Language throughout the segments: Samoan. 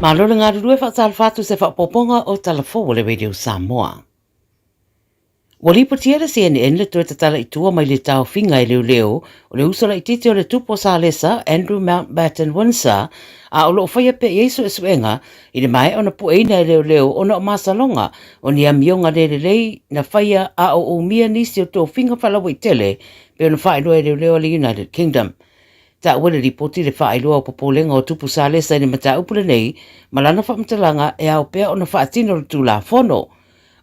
Malo le galulue faatalofa atu se faaopoopoga o Tala Fou a le Radio Samoa. Ua lipotia le CNN le toe tatala i tua mai le taofiga e leoleo o le uso laitiiti o le tupu o Salesa, Andrew Mountbatten Windsor, a o lo o faia pea i ai suesuega i le maea ona pueina e leoleo ona o masaloga o ni amioga le lelei na faia a o umia nisi o tofiga faalauaitele pei ona faailoa e leoleo a le United Kingdom. Taua le lipoti le faailoa o popolega o Tupu Salesa i le mataupu lenei ma lana faamatalaga e ao pea ona faatino le Tulafono.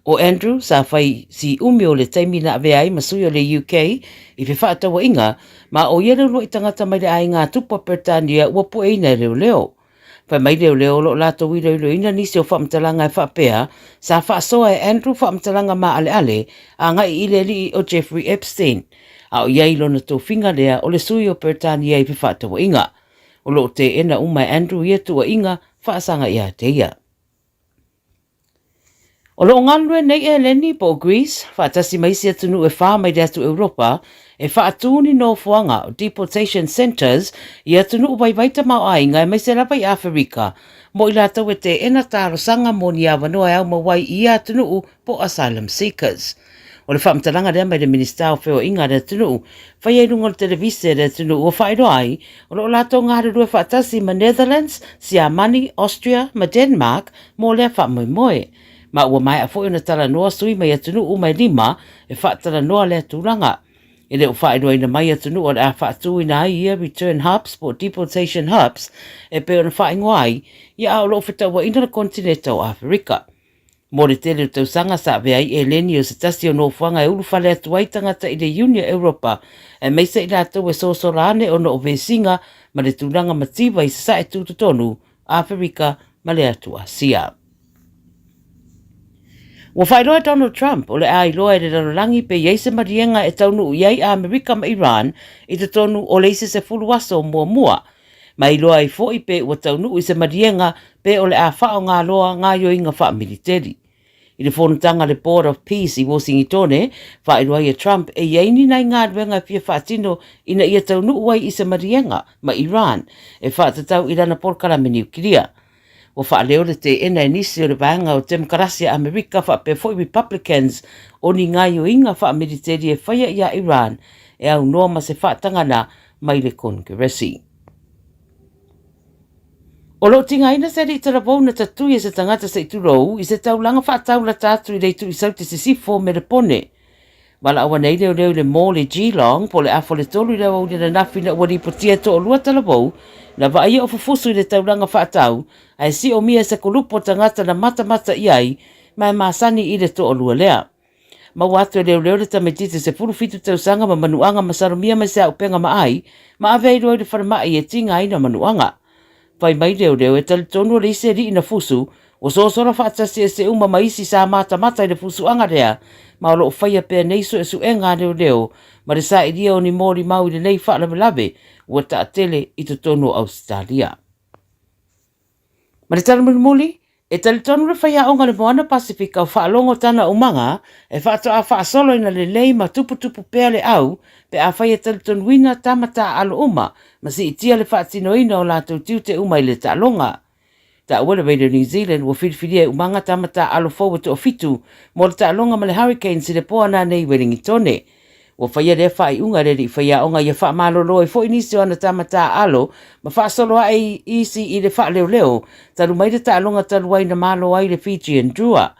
ʻO Andrew sa fai si umi o le taimi na avea ai ma sui o le UK i fefaatauaiga, ma ʻo ia le uluai tagata mai le aiga tupu a Peretania ua pueina e leoleo. Fai mai leoleo o lo o latou iloiloina nisi o faamatalaga e faapea sa faasoa e Andrew faamatalaga maaleale agai i le alii o Jeffrey Epstein, a o i ai lona tofiga lea o le sui o Peretania i fefaatauaiga. O lo o teena uma e Andrew ia tuuaiga faasaga ia te ia. O lo o galulue nei Eleni po o Greece faatasi ma isi atunuu e whā mai le atu Europa e whaatū ni nofoanga o deportation centres i atunuu waiwai tamaoaiga aemaise lava i Aferika mo i latou e teena talosaga mo ni avanoa e au mau ai i ia atunuu po o asylum seekers. O le faamatalaga lea mai le Minisita o Feoaiga a le atunuu, faia i luga o le televise a le atunuu ua faailoa ai, o lo o latou galulue faatasi ma Netherlands, Siamani, Austria ma Denmark mo lea faamoemoe. Ma ua maea foi ona talanoa sui mai atunuu uma e lima e faatalanoa lea tulaga. E le o faailoaina mai atunuu o le a faatuina ai ia return hubs po o deportation hubs e pei ona faaigoa ai, ia a o lo o fetauaina le konetineta o Aferika. Mo le tele o tausaga sa avea ai Eleni o se tasi o nofoaga e ulufale atu ai tagata i le Iuni o Europa, aemaise i latou e sosola ane ona o vesiga ma le tulaga mativa i Sasae Tutotonu, Aferika ma le atu Asia. Ua faailoa e Donald Trump o le a iloa e le lalolagi pe i ai se maliega e taunuu i ai Amerika ma Iran i totonu o le isi 10 aso muamua Ma iloa ai foi pe ua taunuu i se maliega pe o le a faaaoga loa gaoioiga faamiliteli. I le fonotaga a le Board of Peace i Wosingitone, faailoa ai e Trump e i ai ni nai galuega e fia faatino ina ia taunuu ai i se maliega ma Iran e faatatau i lana polokalame niukilia. Ua faaleo le teena e nisi o le vaega o Temokarasi a Amerika faapea foi Republicans o ni gaoioiga faamiliteli e faia iā Iran e aunoa ma se faatagana mai le Konekeresi. O lo o tigaina se alii talavou na tatui e se tagata se i tulou i se taulaga faataulata atu i le itu i Saute Sisifo Melepone. Valaau nei leoleo i le mall i Geelong po o le afa o le tolu i le aoauli ananafi ina ua lipotia e toalua talavou na vaaia o fufusu i le taulaga faatau ae siomia e se kulupu o tagata na matamata i ai ma e masani i le toalua lea. Maua atu e leoleo le tamaitiiti 17 tausaga ma manuaga masalomia mai se auupega ma ai ma ave ai loa i le falemai e tigaina manuaga. Fai mai leoleo e talitonu o le isi alii na fusu ua sosola faatasi e se uma ma isi sa matamata i le fusuaga lea ma o lo o faia pea nei suesuega a leoleo ma le sailia o ni molimau i lenei faalavelave ua taatele i totonu o Ausetalia. Ma le tala mulimuli, e talitonu le faiaoga o le Moana Pasefika o faalogo tana umaga e faatoa faasolo ina lelei ma tuputupu pea le au pe afai e talitonuina tama taaalo uma ma siitia le faatinoina o latou tiute uma i le taaloga. Taua le Radio New Zealand ua filifilia e umaga tama taaalo fou e toafitu mo le taaloga ma le Hurricanes i le po ananei i Welingitone. Ua faia lea faaiuga e le alii faiaoga ia faamalolo ai foi nisi o ana tama taaalo ma faasolo ae isi i le faaleoleo talu mai le taaloga talu ai na malo ai le Fijian Drua.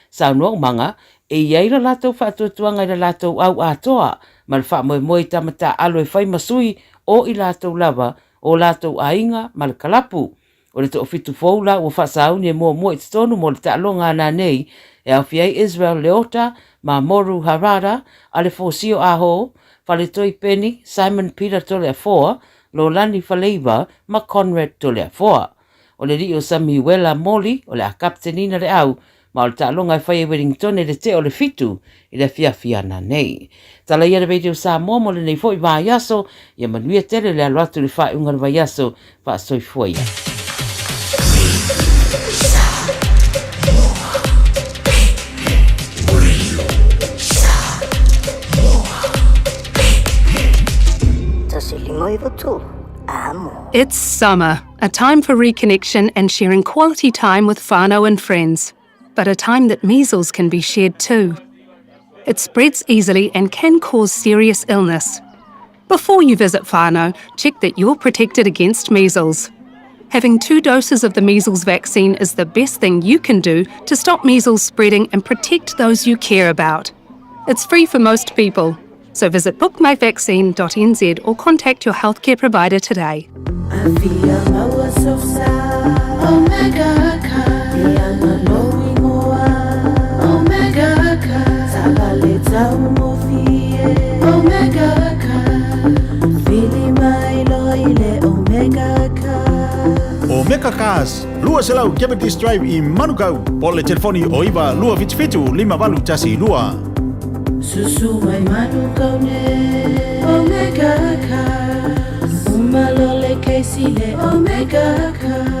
Saunoa Umaga, e i ai la latou faatuatuaga i la latou au atoa ma le faamoemoe i tama taaalo e fai ma sui o i latou lava, o latou aiga ma le kalapu. O le toafitu fou la ua faasauni e muamua i totonu mo le taaloga a nanei e aofia ai Israel Leota, Mamoru Harada, Alefosio Aho, Faletoi Peni, Simon Peter Toleafoa, Lolani Faleiva ma Conrad Toleafoa. O le alii o Samiuela Moli o le a kaptenina le au Ma o le taaloga e fai e Wellington i le tea o le fitu i le afiafi ana nei. Tala ia le Radio Samoa mo lenei foi vaiaso, ia manuia tele le alo atu i le faaiuga o le vaiaso, faasoifua ia. Tasi lima iwa tolu, amo. It's summer, a time for reconnection and sharing quality time with whānau and friends, but a time that measles can be shared too. It spreads easily and can cause serious illness. Before you visit whānau, check that you're protected against measles. Having two doses of the measles vaccine is the best thing you can do to stop measles spreading and protect those you care about. It's free for most people. So visit bookmyvaccine.nz or contact your healthcare provider today. Omega Cars, 200 Jeopardy Drive i Manukau, po le telefoni o 9 277 5812. Susu mai Manukau ne Omega Cars Uma lo le Casey le Omega Cars.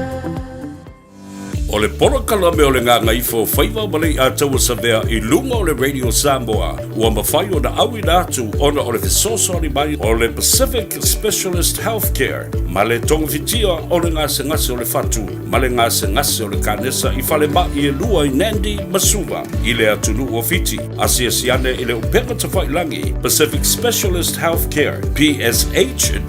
O le polokalame o le Gagaifo o Faiva ma Leiataua Savea i luga o le Radio Samoa ua mafai ona auina atu ona o le fesoasoani mai o le Pacific Specialist Healthcare ma le togafitia o le gasegase o le fatu ma le gasegase o le kanesa i falemai e lua i Nandi ma Suva i le atunuu o Fiti. Asiasi ane i le upega tafailagi Pacific Specialist Healthcare, psh.com.fj.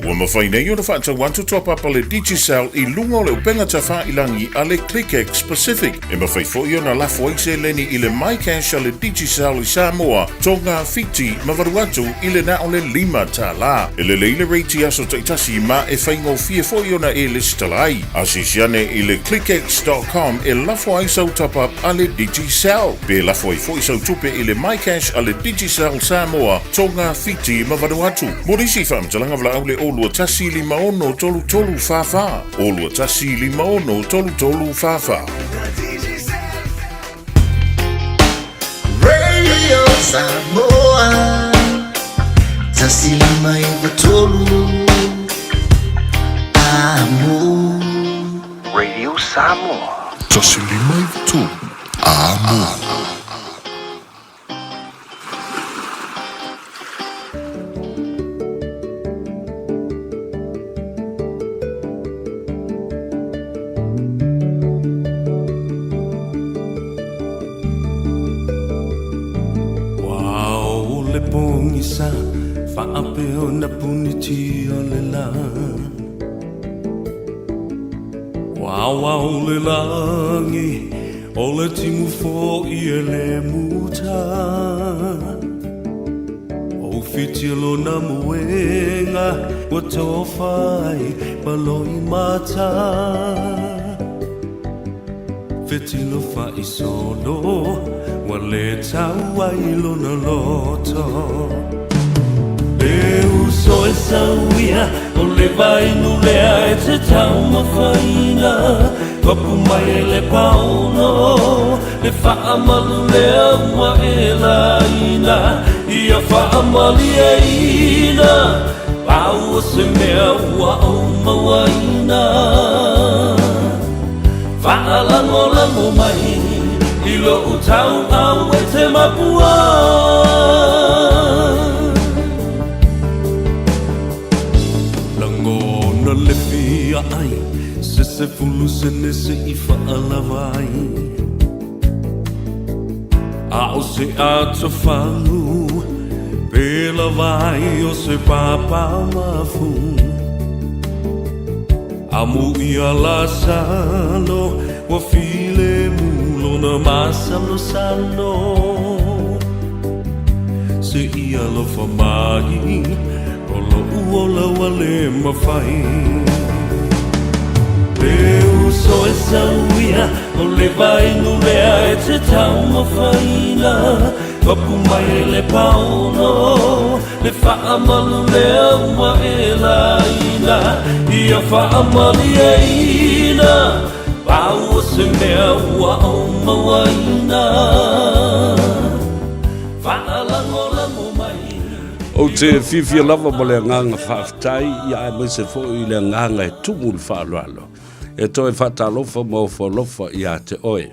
Ua mafai nei ona faatau atu toapapa le Digicel i luga o le upega tafailangi a le ClickX Pacific. E mafai foi ona lafo ai seleni i le MyCash a le Digicel i Samoa, Tonga, Fiti ma Vanuatu i le na o le $5. E lelei le rate i aso taitasi ma e faigofie foi ona e lesitala ai. Asiasi ane i le clickx.com e lafo ai sau top-up a le Digicel. Pe lafo ai foi sau tupe i le MyCash a le Digicel Samoa, Tonga, Fiti ma Vanuatu. Mo nisi faamatalaga valaau le 0 21 56 33 44, 0 21 56 33 44. Radio Samoa 1 5 9 3 Amo. Radio Samoa. 1 5 9 3 Amo. Ua o le pogisa faapea ona puniti o le lā. Ua ao le lagi o le timu fo'i e le muta. O whiti lona moenga ua tofa ai ma loimata. Fetilo fa'isolo ua lē tau ai lona loto. Le uso e sauia o le vainu lea e te taumafaina. Papu mai e le paono le fa'amalu lea ua e laina. Ia fa'amalieina pau o se mea ua ou mauaina. Fa'alagolago mai i lo'u tau'au e te mapua. Lagona le fia ai se 10 sene se i fa'alava ai. A o se atofagu pe lava ai o se papa mafu. Amo ia lasalo ua filemu lona masalosalo. Se i alofa mai o lo'u ola ua lē mafai. Le uso e sauia o le vainu lea e te taumafaina. Papu mai e le paono le fa'amalu lea ua e laina. Ia fa'amalieina pau o se mea ua ou mauaina. Fa'alagolago mai. Ou te fiafia lava ma le agaga faafetai ia aemaise foi i le agaga e tumu le faaaloalo. E toe faatalofa ma ofo alofa ia te oe.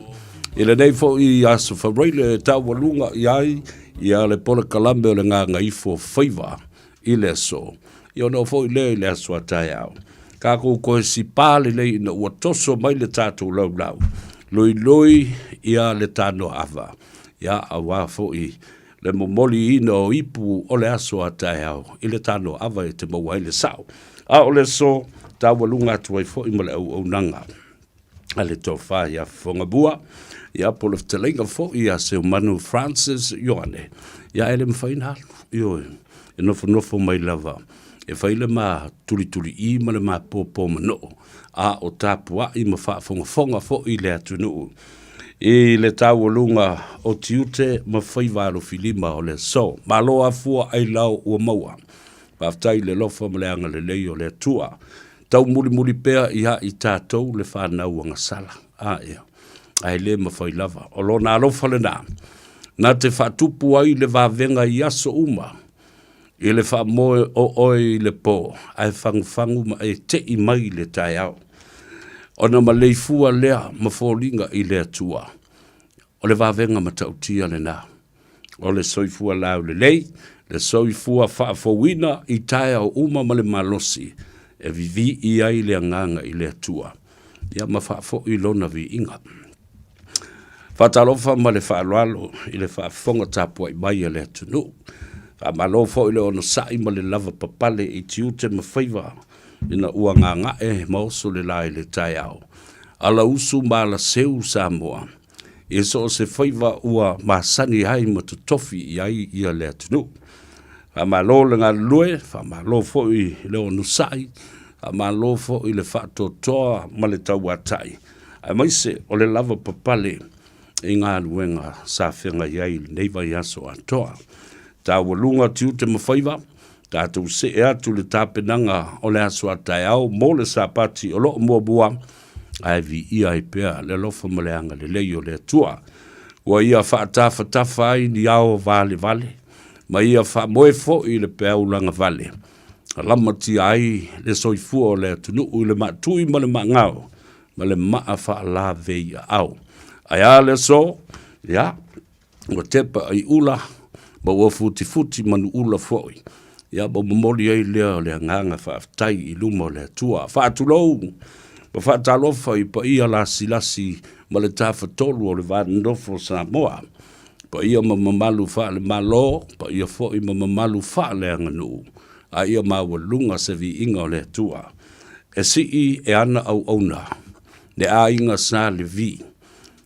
I lenei foi aso Faraile e taualuga i ai ia le polokalame o le Gagaifo Faiva i le aso. Ia ona oo foi lea i le aso a taeao. Tatou toe sipā lelei ina ua toso mai le tatou laulau, loiloi ia le tanoa ava, ia auā foi le momoliina o ipu o le aso a taeao i le tanoa ava e te maua ai le sao. A o le aso, taualuga atu ai foi ma le auaunaga a le Tofa ia Fofogamua, ia po o le fetalaiga foi ia Seumanu Francis Ioane, ia e le mafai ona alu, ioe, e nofonofo mai lava e fai le ma tulituliī ma le ma pōpō manoo, a o tapuai ma faafogafoga foi le atunuu i le taualuga o tiute ma faiva alofilima o le aso. Malo afua ailao ua maua. Faafetai i le alofa ma le agalelei o le Atua. Taumulimuli pea ia i tatou le fanau agasala. A ea, ae le mafai lava. O lona alofa lena, na te faatupu ai le vavega i aso uma, i le faamoe o oe i le po, ae fagufagu ma e te'i mai i le taeao. Ona maleifua lea ma foliga i le Atua. O le vavega matautia lena. O le soifua laulelei, le soifua faafouina i taeao uma ma le malosi e vivii ai le agaga i le Atua, ia ma faafoi Lona viiga. Faatalofa ma le faaaloalo i le faafofoga tapuai mai a le atunuu. Faamalo foi le onosai ma le lavapapale i tiute ma faiva ina ua gaga'e ma oso le la i le taeao. Alausu ma alaseu Samoa i so o se faiva ua masani ai ma totofi i ai ia le atunuu. Faamalo le galulue, faamalo foi le onosai, faamalo foi le faatoatoa ma le tauatai, aemaise o le lavapapale i galuega sa feagai ai i lenei vaiaso atoa. Taualuga tiute ma faiva, tatou see atu i le tapenaga o le aso a taeao mo le Sapati o lo o muamua, ae viia ai pea le alofa ma le agalelei o le Atua. Ua ia faatafatafa ai ni ao valevale, ma ia faamoe foi le peau lagavale, lamatia ai le soifua o le atunuu i le maatui ma le maagao, ma le maa faalavei aao. Ae a le aso? Ia, ua tepa i ula, ma ua futifuti manuula foi. Ia, ma momoli ai lea o le agaga faafetai i luma o le Atua. Faatulou ma faatalofa i paia lasilasi ma le Tafatolu o le Va Nonofo o Samoa, paia ma mamalu faale-Malo, paia foi ma mamalu faaleaganuu, a ia maualuga se viiga o le Atua. E sii e ana auauna le aiga sa Levi,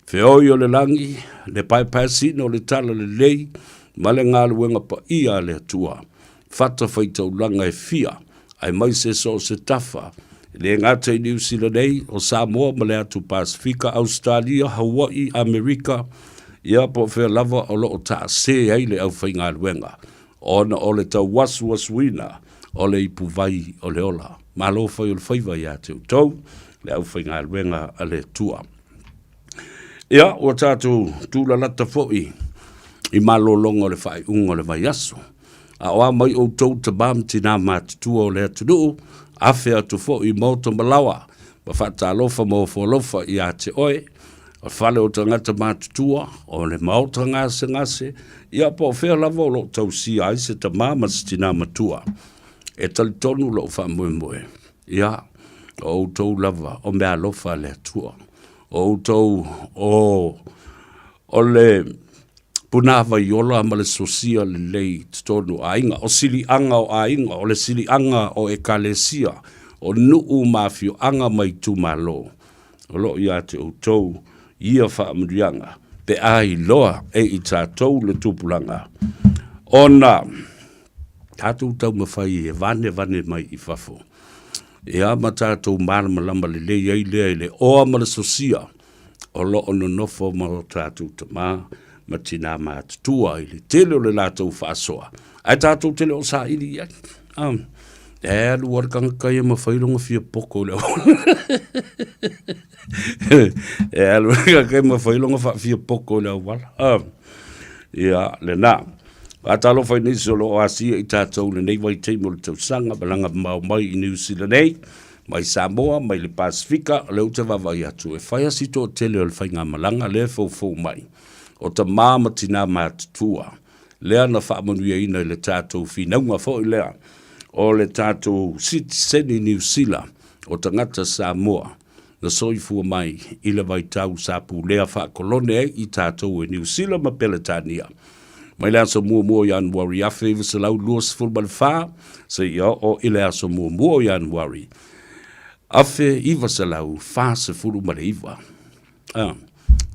feoi o le lagi, le paepaesina o le talalelei ma le galuega paia a le Atua, fatafaitaulaga e fia, aemaise so o se tafa, e le gata i Niu Sila nei, o Samoa ma le atu Pasefika, Ausetalia, Hawaii, Amerika, ia po o fea lava o lo o taase ai le aufaigaluega, ona o le tauasuasuina o le ipuvai o le ola. Malo fai o le faiva ia te outou, le aufaigaluega a le Atua. Ia, ua tatou tulalata foi i malologa o le faaiuga o le vaiaso. A o a mai outou tamā ma tinā matutua o le atunuu, afe atu foi i maota ma laoa, ma faatalofa ma ofo alofa ia te oe, o le fale o tagata matutua, o le maota gasegase, ia po o fea lava o lo o tausia ai se tamā ma se tinā matua. E talitonu lou faamoemoe, ia, o outou lava o meaalofa a le Atua, o outou o, o le punāwai ola ma le sosia lelei i totonu o aiga, o siliaga o aiga, o le siliaga o ekalesia, o nuu ma afioaga ma itumalo, o lo o ia te outou ia faamanuiaga pe a iloa e i tatou le tupulaga ona tatou taumafai e vanevane mai i fafo. Ia ma tatou malamalama lelei ai lea i le oa ma le sosia o lo o nonofo ma o tatou tamā ma tinā matutua i le tele o le latou faasoa, ae tatou te le o saili i ai. Ah, e alu lava le tagata ia ma fai lona fia poto i le auala. E alu le tagata ia ma fai lona faafia poto i le auala. Ah, ia, lena. Faatalofa i nisi o lo o asia i tatou i lenei vaitaimi o le tausaga, malaga mamao mai i Niu Sila nei, mai Samoa, mai le Pasefika, o lea ou te vaavaai atu, e fai lava si toatele o le faigamalaga lea e foufou mai, o tamā ma tinā matutua, lea na faamanuiaina i le tatou finauga foi lea. o le tatou sitiseni Niu Sila o tagata Samoa na soifua mai i le vaitau sa pulea faakolone ai i tatou e Niu Sila ma Peretania. Mai le aso muamua o Ianuari 1924 seia oo i le aso muamua o Ianuari 1949. Ah,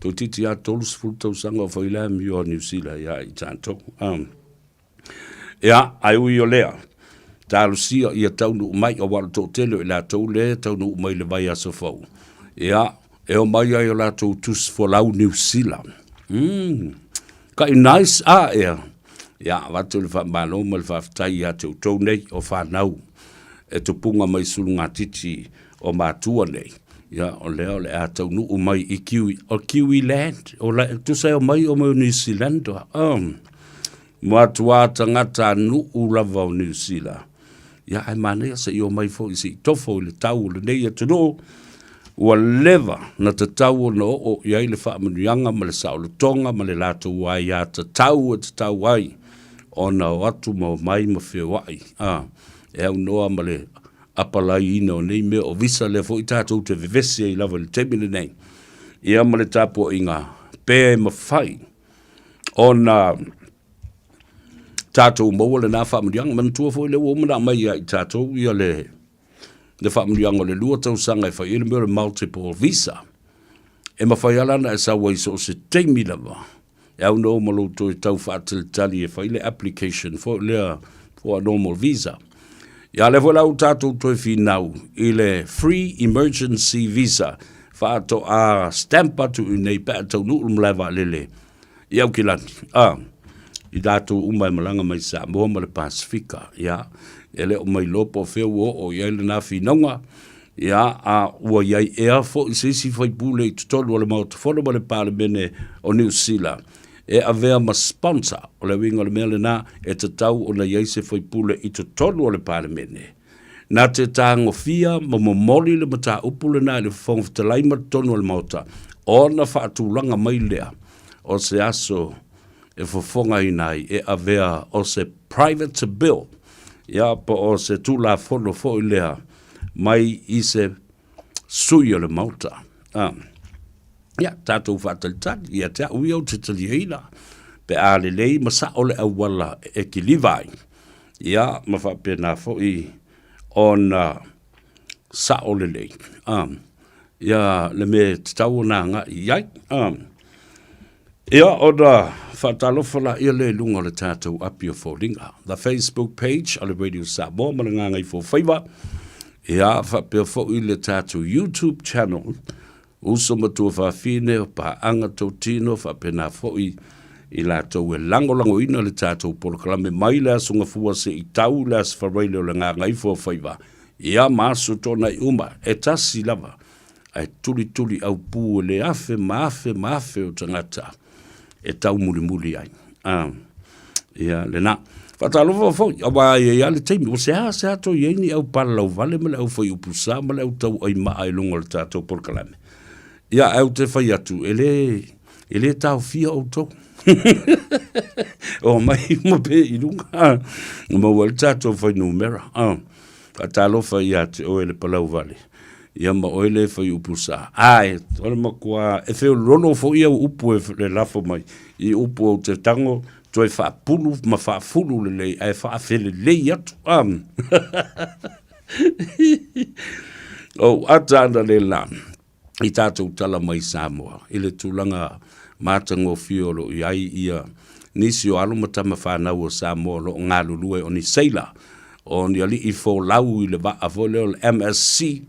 toeitiiti lava 30 tausaga o fai le amio a Niu Sila ia i tatou. Ah. Ia, ae ui o lea, talosia ia taunuu mai aua o le toatele o i latou lea e taunuu mai i le vaiaso fou. Ia, e omai ai o latou tusi folau Niu Sila. Mm, kai nice a ea. Ia, avatu le faamalo ma le faafetai ia te outou nei o fanau e tupuga mai sulugatiti o matua nei. Ia, o lea o le a taunuu mai i Kiwi, o Kiwi Land, o la, tusa e omai o mai o New Zealand. Um, Matua tagata nuu lava o Niu Sila. Ia, ae manaia se i omai foi se i tofo i le tau o lenei atunuu, ua leva na tatau ona oo i ai le faamanuiaga ma le saolotoga ma le latou aiatatau e tatau ai ona o atu ma omai ma feoai, a, e aunoa ma le apalaiina o nei mea o visa lea foi tatou te vevesi ai lava i le taimi lenei, ia ma le tapuaiga pe mafai ona tatou maua lena faamanuiaga. Manatua foi lea ua uma ona aumai ia i tatou ia le, le faamanuiaga o le lua tausaga e fai ai le mea o le multiple visa. E mafai lava la ona e sau ai so o se taimi lava e aunoa ma lou toe tau faatalitali e fai le application foi lea for a normal visa. Ia lea foi la ua tatou toe finau i le free emergency visa faatoa stamp atu i inei pe a taunuu le malae vaalele i Aukilani. A, i latou uma e malaga mai Samoa ma le Pasefika, ia, e le o mailoa po o fea ua oo i ai lena finauga, ia, a ua i ai ea foi se isi faipule i totonu o le Maota Fono ma le Palemene o Niu Sila e avea ma sponsor. O le uiga o le mea lena, e tatau ona i ai se faipule i totonu o le Palemene. Na te tagofia ma momoli le mataupu lena i le Fofoga Fetalai ma totonu o le Maota, ona faatulaga mai lea o se aso e fofogaina ai e avea o se private bill, ia, po o se Tulafono foi lea mai i se sui o le Maota. Ah. Ia, tatou faatalitali, ia te au ia ou te taliaina, pe a lelei ma sao le auala e kiliva ai, ia, ma faapena foi ona sao lelei, a, ia, le mea e tatau ona agai i ai, a. Ia, ona faatalofa laia lea i luga o le tatou api o foliga, the Facebook page a le Radio Samoa ma le Gagaifofaiva, ia, faapea foi le tatou YouTube channel, Uso ma tuafafine o paaga totino faapena foi i latou e lagolagoina le tatou polokalame mai le Aso Gafua se i tau le Aso Faraile o le Gagaifo o Faiva, ia ma aso toanai uma, e tasi lava, ae tulituli aupū e le afe ma afe ma afe o tagata e taumulimuli ai. Ah, ia, lena. Faatalofa foi, aua e i ai lava le taimi, ua seasea toe i ai ni au palalauvale ma le au faiupu sa ma le au tauai maa i luga o le tatou polokalame. Ia, ae ou te fai atu, e le, e le taofia outou. Omai uma pea i luga, maua ai le tatou fuainumera. Ah. Faatalofa ia te oe le palauvale, ia ma oe le fai upu sa. Ae, o le matua, e feololo foi au upu e le lafo mai, i upu ou te tago, toe faapulu ma faafulu lelei, ae faafelelei atu. Um. Ou ata ana le la, i tatou tala mai Samoa i le tulaga matagofie o lo o i ai ia nisi o alo ma tama fanau o Samoa o lo o galulue o ni sailor, o ni alii folau i le vaa foi lea o le MSC,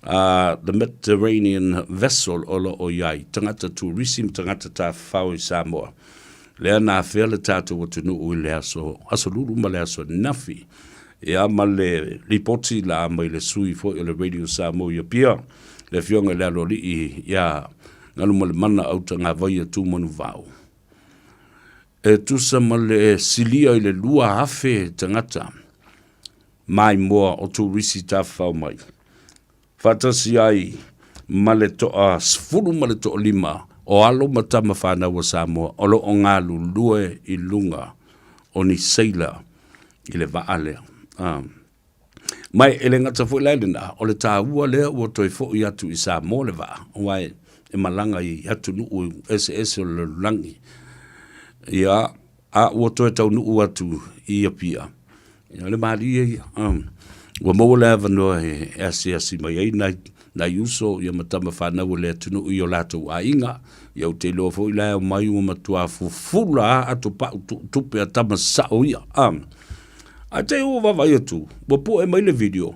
the Mediterranean vessel o lo o i ai tagata turisi ma tagata tafafao i Samoa. Lea na afea le tatou atunuu i le aso, aso Lulu ma le aso Nafi. Ia ma le lipoti la mai le sui foi o le Radio Samoa i Apia, le afioga i le Aloalii ia Galumalemana Autagavaia Tumanuvao. E tusa ma le silia i le 2,000 tagata maimoa o turisi tafafao mai. Faatasi ai ma le toa 15 o alo ma tama fanau a Samoa o lo o galulue i luga o ni seila i le vaa lea. Ma e le gata foi la i lena, o le taua lea ua toe foi atu i Samoa le vaa, aua e malaga i atunuu eseese o le lalolagi. Ia, a ua toe taunuu atu i Apia, ia, o le malie ia. Ua maua le avanoa e asiasi mai ai nai, nai uso ia ma tama fanau o le atunuu i o latou aiga. Ia ou te iloa foi la e omai ua matua fufula lava atopau tuutupe a tama sao ia. Ae te i ua vaavaai atu, ua pue mai le video,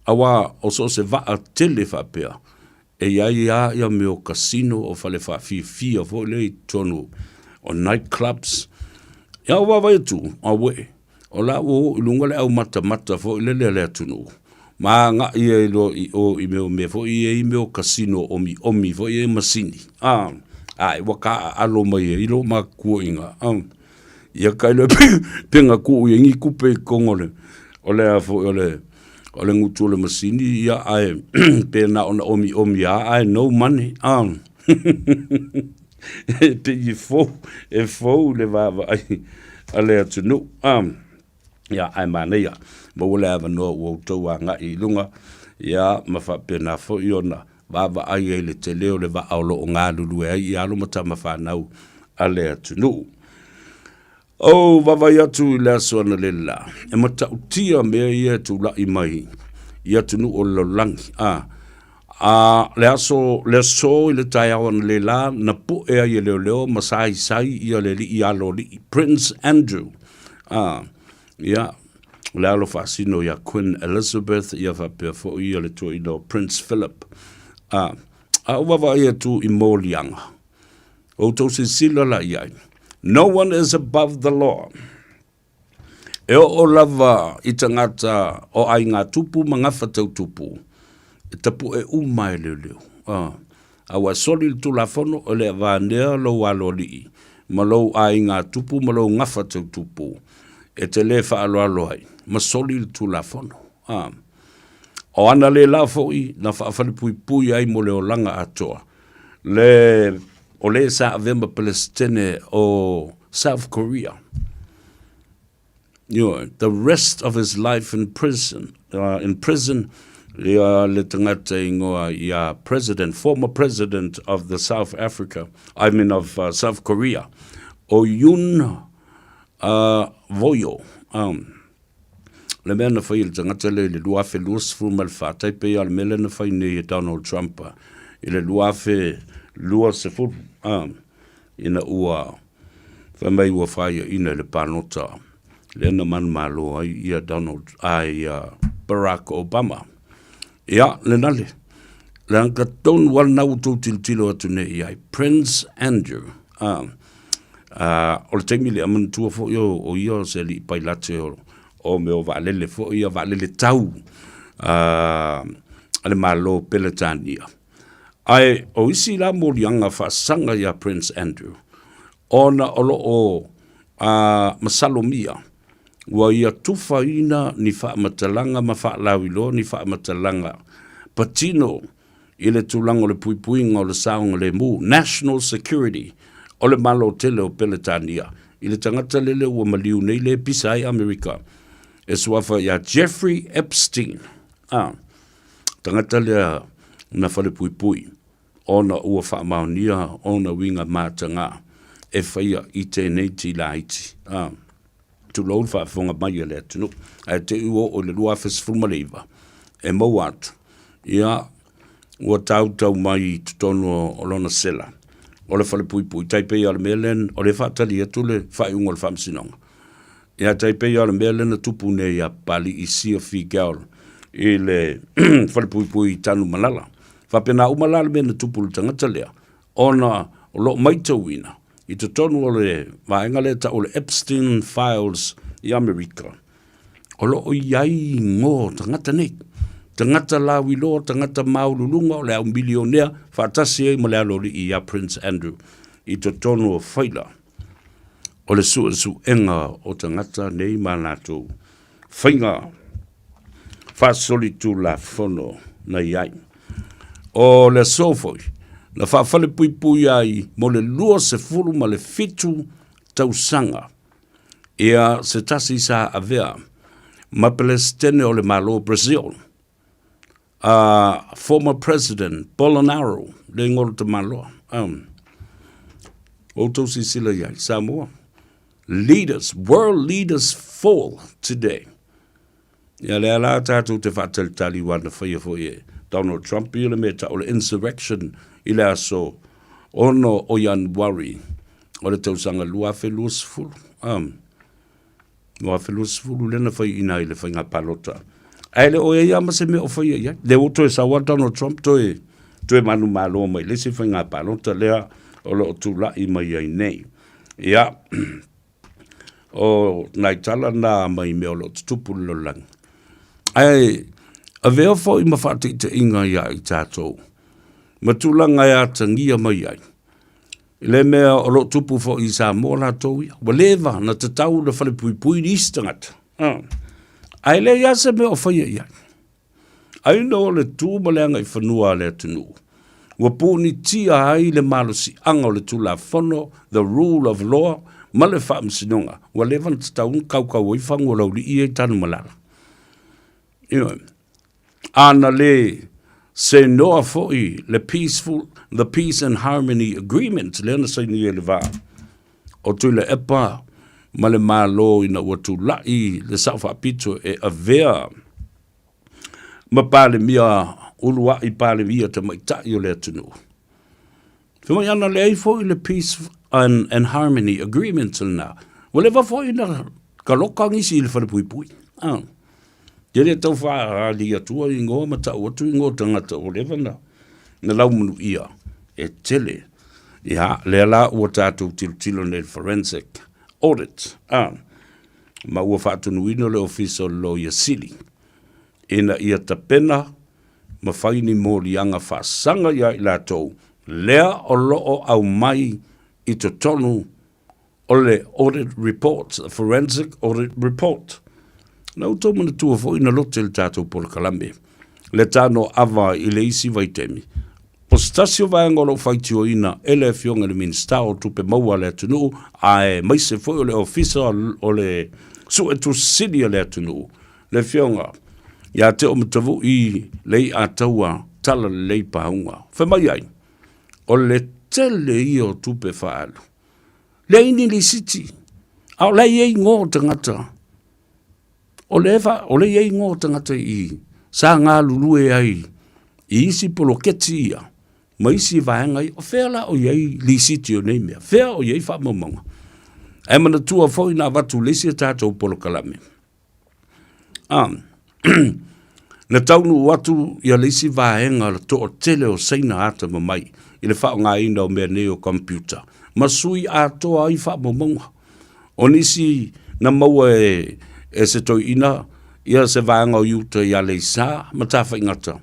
aua o so o se vaa tele faapea, e i ai lava ia mea o casino o fale faafiafia foi lea i totonu o night clubs. Ia ua vaavaai atu, auee, o la ua oo i luga le aumatamata foi lele a le atunuu, ma agai ai loa i o i mea o mea foi ia i mea o casino omiomi foi ia i masini, a, ae ua taaalo mai ai lou matutuoiga, a. Ia kai loa pe na tuu i ai ni tupe i totonu o le, o le a foi o le, o le gutu o le masini, ia ae pe na ona omiomi lava ae no money, a. E pei e fou, e fou le vaavaai a le atunuu, a. Ia, ae manaia, maua le avanoa ua outou agai i luga, ia, ma faapena foi ona vaavaai ai i le tele o le vaa o lo o galulue ai i alo ma tama fanau a le atunuu. Ou vaavaai atu i le aso analeila, e matautia mea ia e tulai mai i atunuu o le lalolagi, a, a le aso, le aso i le taeao analeila na pue ai e leoleo ma saisai ia le alii aloalii, Prince Andrew, a, ia, o le alo faasino ia Queen Elizabeth, ia faapea foi ia le toeaina o Prince Philip. A, a ou vaavaai atu i moliaga, outou silasila la i ai, no one is above the law. E oo lava i tagata o aiga tupu ma gafa tau tupu, e tapu'e uma e leoleo. A, a ua soli le Tulafono, e le aveanea lou aloalii ma lou aiga tupu ma lou gafa tau tupu, e te lē faaaloalo ai ma soli le Tulafono. A, o ana le la foi na faafalepuipui ai mo le olaga atoa, le o lē sa avea ma Peresetene o South Korea. Ioe, the rest of his life in prison, in prison, ia le tagata ingoa ia President, former President of the South Africa, I mean of South Korea, o Yoon Voyo. Le mea na fai e le tagata lea i le 2024, tai pei lava o le mea lea na fai nei e Donald Trump i le 2020, ina ua Fai mai ua faiaina i le palota lea na manumalo ai ia Donald, ai ia Barack Obama. Ia, lena le, leaga tonu lava lena ua outou tilotilo atu nei i ai, Prince Andrew. A, a, o le taimi lea, manatua foi o, o ia o se alii pailate o, o mea o vaalele foi ia, vaalele tau a, a le Malo o Peretania. Ae o isi la moliaga faasaga iā Prince Andrew, ona o lo o a masalomia ua ia tufaina ni faamatalaga ma faalauiloa ni faamatalaga patino i le tulaga o le puipuiga o le saogalemu, national security, o le Malo tele o Peretania i le tagata lele ua maliu nei le pisa ai Amerika e suafa iā Jeffrey Epstein. A. Tagata lea na falepuipui ona ua faamaonia ona uiga matagā e faia i tēnei tīlaiti. Ā, tulou le faafofoga mai a le atunuu, ae te i ua oo i le 2019 e maua atu, ia, ua tautau mai i totonu o lona sela o le falepuipui, tai pei lava o le mea lea, o lea e faatali atu le faaiuga o le Faamasinoga. Ia tai pei lava o le mea lea na tupu nei iā Papalii Sia Figel i le falepuipui i Tanumalala. Faapena uma la le mea na tupu i le tagata lea, ona o lo o maitauina i totonu o le vaega lea e tau o le Epstein Files i Amerika, o lo o i ai igoa o tagata nei, tagata lauiloa, tagata maualuluga o le au milionea faatasi ai ma le aloalii ia Prince Andrew i totonu o faila o le suesuega o tagata nei ma latou faiga faasolitulafono na i ai. O le aso foi, na faafalepuipui ai mo le 27 tausaga ia se tasi sa avea ma Pelesitene o le Malo o Brazil, a former President Bolonaro, le igoa o le tamaloa. Um, outou silasila i ai, Samoa. Leaders, world leaders fall today. Ia lea la tatou te faatalitali ua na faia foi e Donald Trump ia le mea tau o le insurrection i le aso 6 o Ianuari o le tausaga 2020. Um, 2020 lea na faiaina ai le faiga palota. Ae le o i ai lava ma se mea o faia i ai. Lea ua toe sau lava Donald Trump toe, toe manumalo mai le isi faiga palota lea o lo o tulai mai ai nei. Ia, o nai tala na mai mea o lo o tutupu i le lalolagi. Ae avea foi ma faataitaiga ia i tatou ma tulaga e atagia mai ai I le mea o lo o tupu foi i Samoa latou ia, ua leva na tatau ona falepuipui nisi tagata. Ae leai lava se mea o faia i ai. Ai nō le tu ma le agaifanua a le atunuu, ua punitia ai le malosiaga o le Tulafono, the rule of law, ma le Faamasinoga, ua leva na tatau ona kaukau ai fagu o le aualii ia i Tanumalala. Ioe. A na le seinoa foi le peaceful, the Peace and Harmony Agreement lea na sainia i le va o Tuilaepa ma le Malo ina ua tulai le Sao Faapito e avea ma Palemia uluai Palemia tamaitai o le atunuu. Fai mai ana leai foi le Peace and, and Harmony Agreement lena. Ua leva foi na kaloka nisi i le falepuipui. Ah. Ke le tau whaali atua ingoa ma tau atu ingoa tangata ua leva na, na laumanu ia e tele. Ia, lea la ua tātou tilotilo nei le forensic audit. Ah. Ma ua faatonuina le ofisa o le Loia Sili ina ia tapena ma fai ni moliaga faasaga iā i latou lea o lo o aumai i totonu o le audit report, the forensic audit report. Na outou manatua foi na lote le tatou polokalame le tano ava i le isi vaitaimi. O se tasi o vaega o lo o faitioina e le Afioga i le Minisita o Tupe Maua a le atunuu, aemaise foi o le Ofisa o le Suetusi Sili a le atunuu, le Afioga ia Teomatavui Leiataua Talalelei Pauga. Fai mai ai, o le tele ia o tupe faaalu. Leai ni lisiti, a o la e i ai igoa o tagata. O le fa, o le i ai igoa o tagata i sa galulue ai i isi poloketi ia ma isi vaega ia. O fea la o i ai lisiti o nei mea? Fea o i ai faamaumauga? Ae manatua foi na avatu le isi a tatou polokalame. Ah, na taunuu atu ia le isi vaega o le toatele o Saina atamamai i le faaaogaina o mea nei o computer ma sui atoa ai faamaumauga. O nisi na maua e, e se toeaina ia se vaega o i uta i Aleisa ma Tafaigata,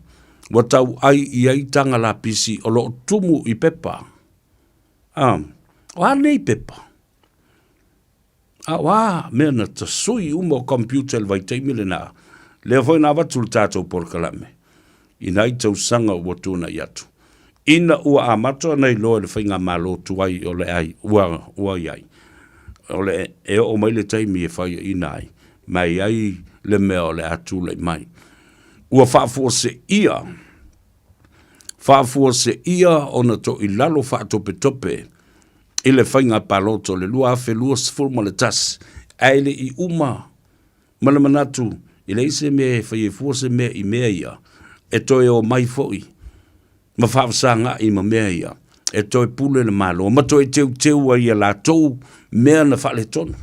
ua tau ai i ai taga lapisi o lo o tumu i pepa. Ah, o a nei pepa? A o a mea na tasui uma o computer i le vaitaimi lena, lea foi na avatu le tatou polokalame i nai tausaga ua tuanai atu. Ina ua amata ona iloa e le faigamalo tuai o le ai, ua, ua i ai, o le, e oo mai le taimi e faiaina ai, ma e i ai le mea o le a tulai mai. Ua faafuaseia, faafuaseia ona toilalo faatopetope i le faiga palota o le 2021, ae le i uma ma le manatu e leai se mea e fai ai fua se mea i mea ia, e toe omai foi ma faafesagaai ma mea ia, e toe pule le Malo ma toe teuteu ai ia latou mea na faaletonu.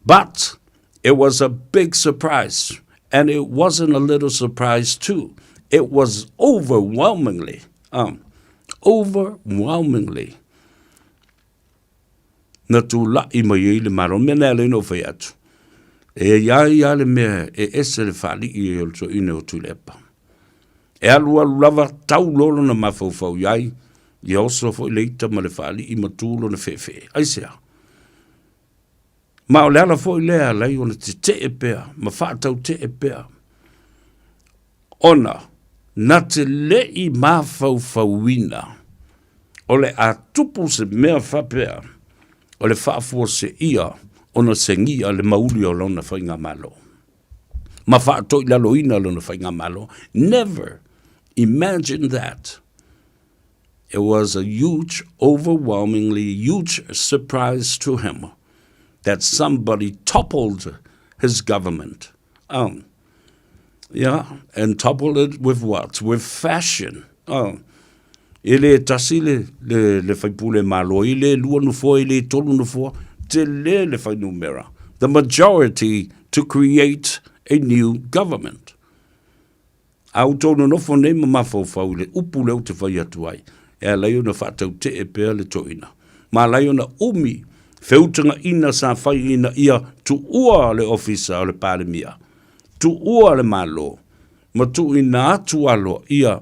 But it was a big surprise and it wasn't a little surprise too. It was overwhelmingly, overwhelmingly na tulai mai ai le Malo. Mea na e ala ai ona ou fai atu, e i ai lava le mea e ese le faalii ai o le toeaina o Tuilaepa. E alualu lava, tau loa lona mafaufau i ai, ia oso foi le ita ma le faalii ma tu lona feefee. Aisea? Ma o le ala foi lea e ala ai ona tetee pea ma faatautee pea ona na te le i mafaufauina o le a tupu se mea faapea o le faafuaseia ona segia le mauli o lona faigamalo. ma faatoilaloina lona faigamalo. Never imagine that. It was a huge, overwhelmingly huge surprise to him that somebody toppled his government. Um, yeah, and toppled it with what? With fashion. Oh. E le tasi le, le, le faipule malo, i le lua nofoa, i le tolu nofoa, te le le whainumera. The majority to create a new government. A outou nonofo nei ma mafaufau i le upu lea ou te fai atu ai, e ala ai ona faatautee pea le toeaina. Ma ala ai ona umi feutagaina sa fai ina ia tuua le Ofisa o le Palemia, tuua le Malo, ma tuuina atu aloaia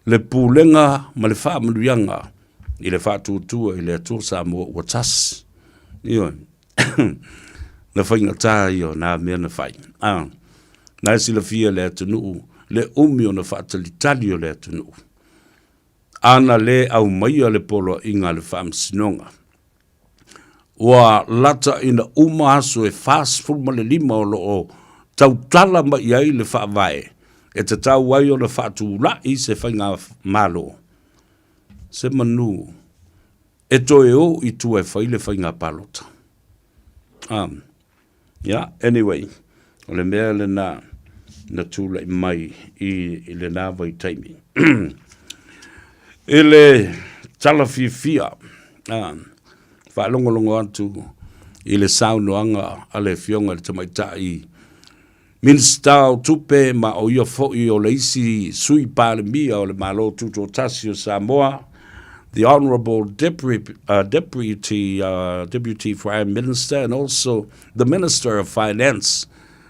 le pulega ma le faamanuiaga i le faatuatua i le Atua Samoa ua tasi. Ioe. Na faigata ia o nā mea na fai. A, na e silafia le atunuu, le umi ona faatalitali o le atunuu. Ana lē aumaia le poloaiga a le Faamasinoga. Ua lata ina uma aso e 45 o lo o tautala mai ai le Faavae e tatau ai ona faatulai se faigamalo, se manu e toe o i tua e fai le faiga palota. Um, yeah, anyway, o le mea lena na tulai mai i, i lena vaitaimi. I le tala fiafia, um, faalogologo atu i le saunoaga a le Afioga i le Tamaitai Minisita o Tupe ma o ia foi o le isi Sui Palemia o le Malo Tutoatasi o Samoa, the Honourable Deputy, uh, Deputy, uh, Deputy Prime Minister and also the Minister of Finance,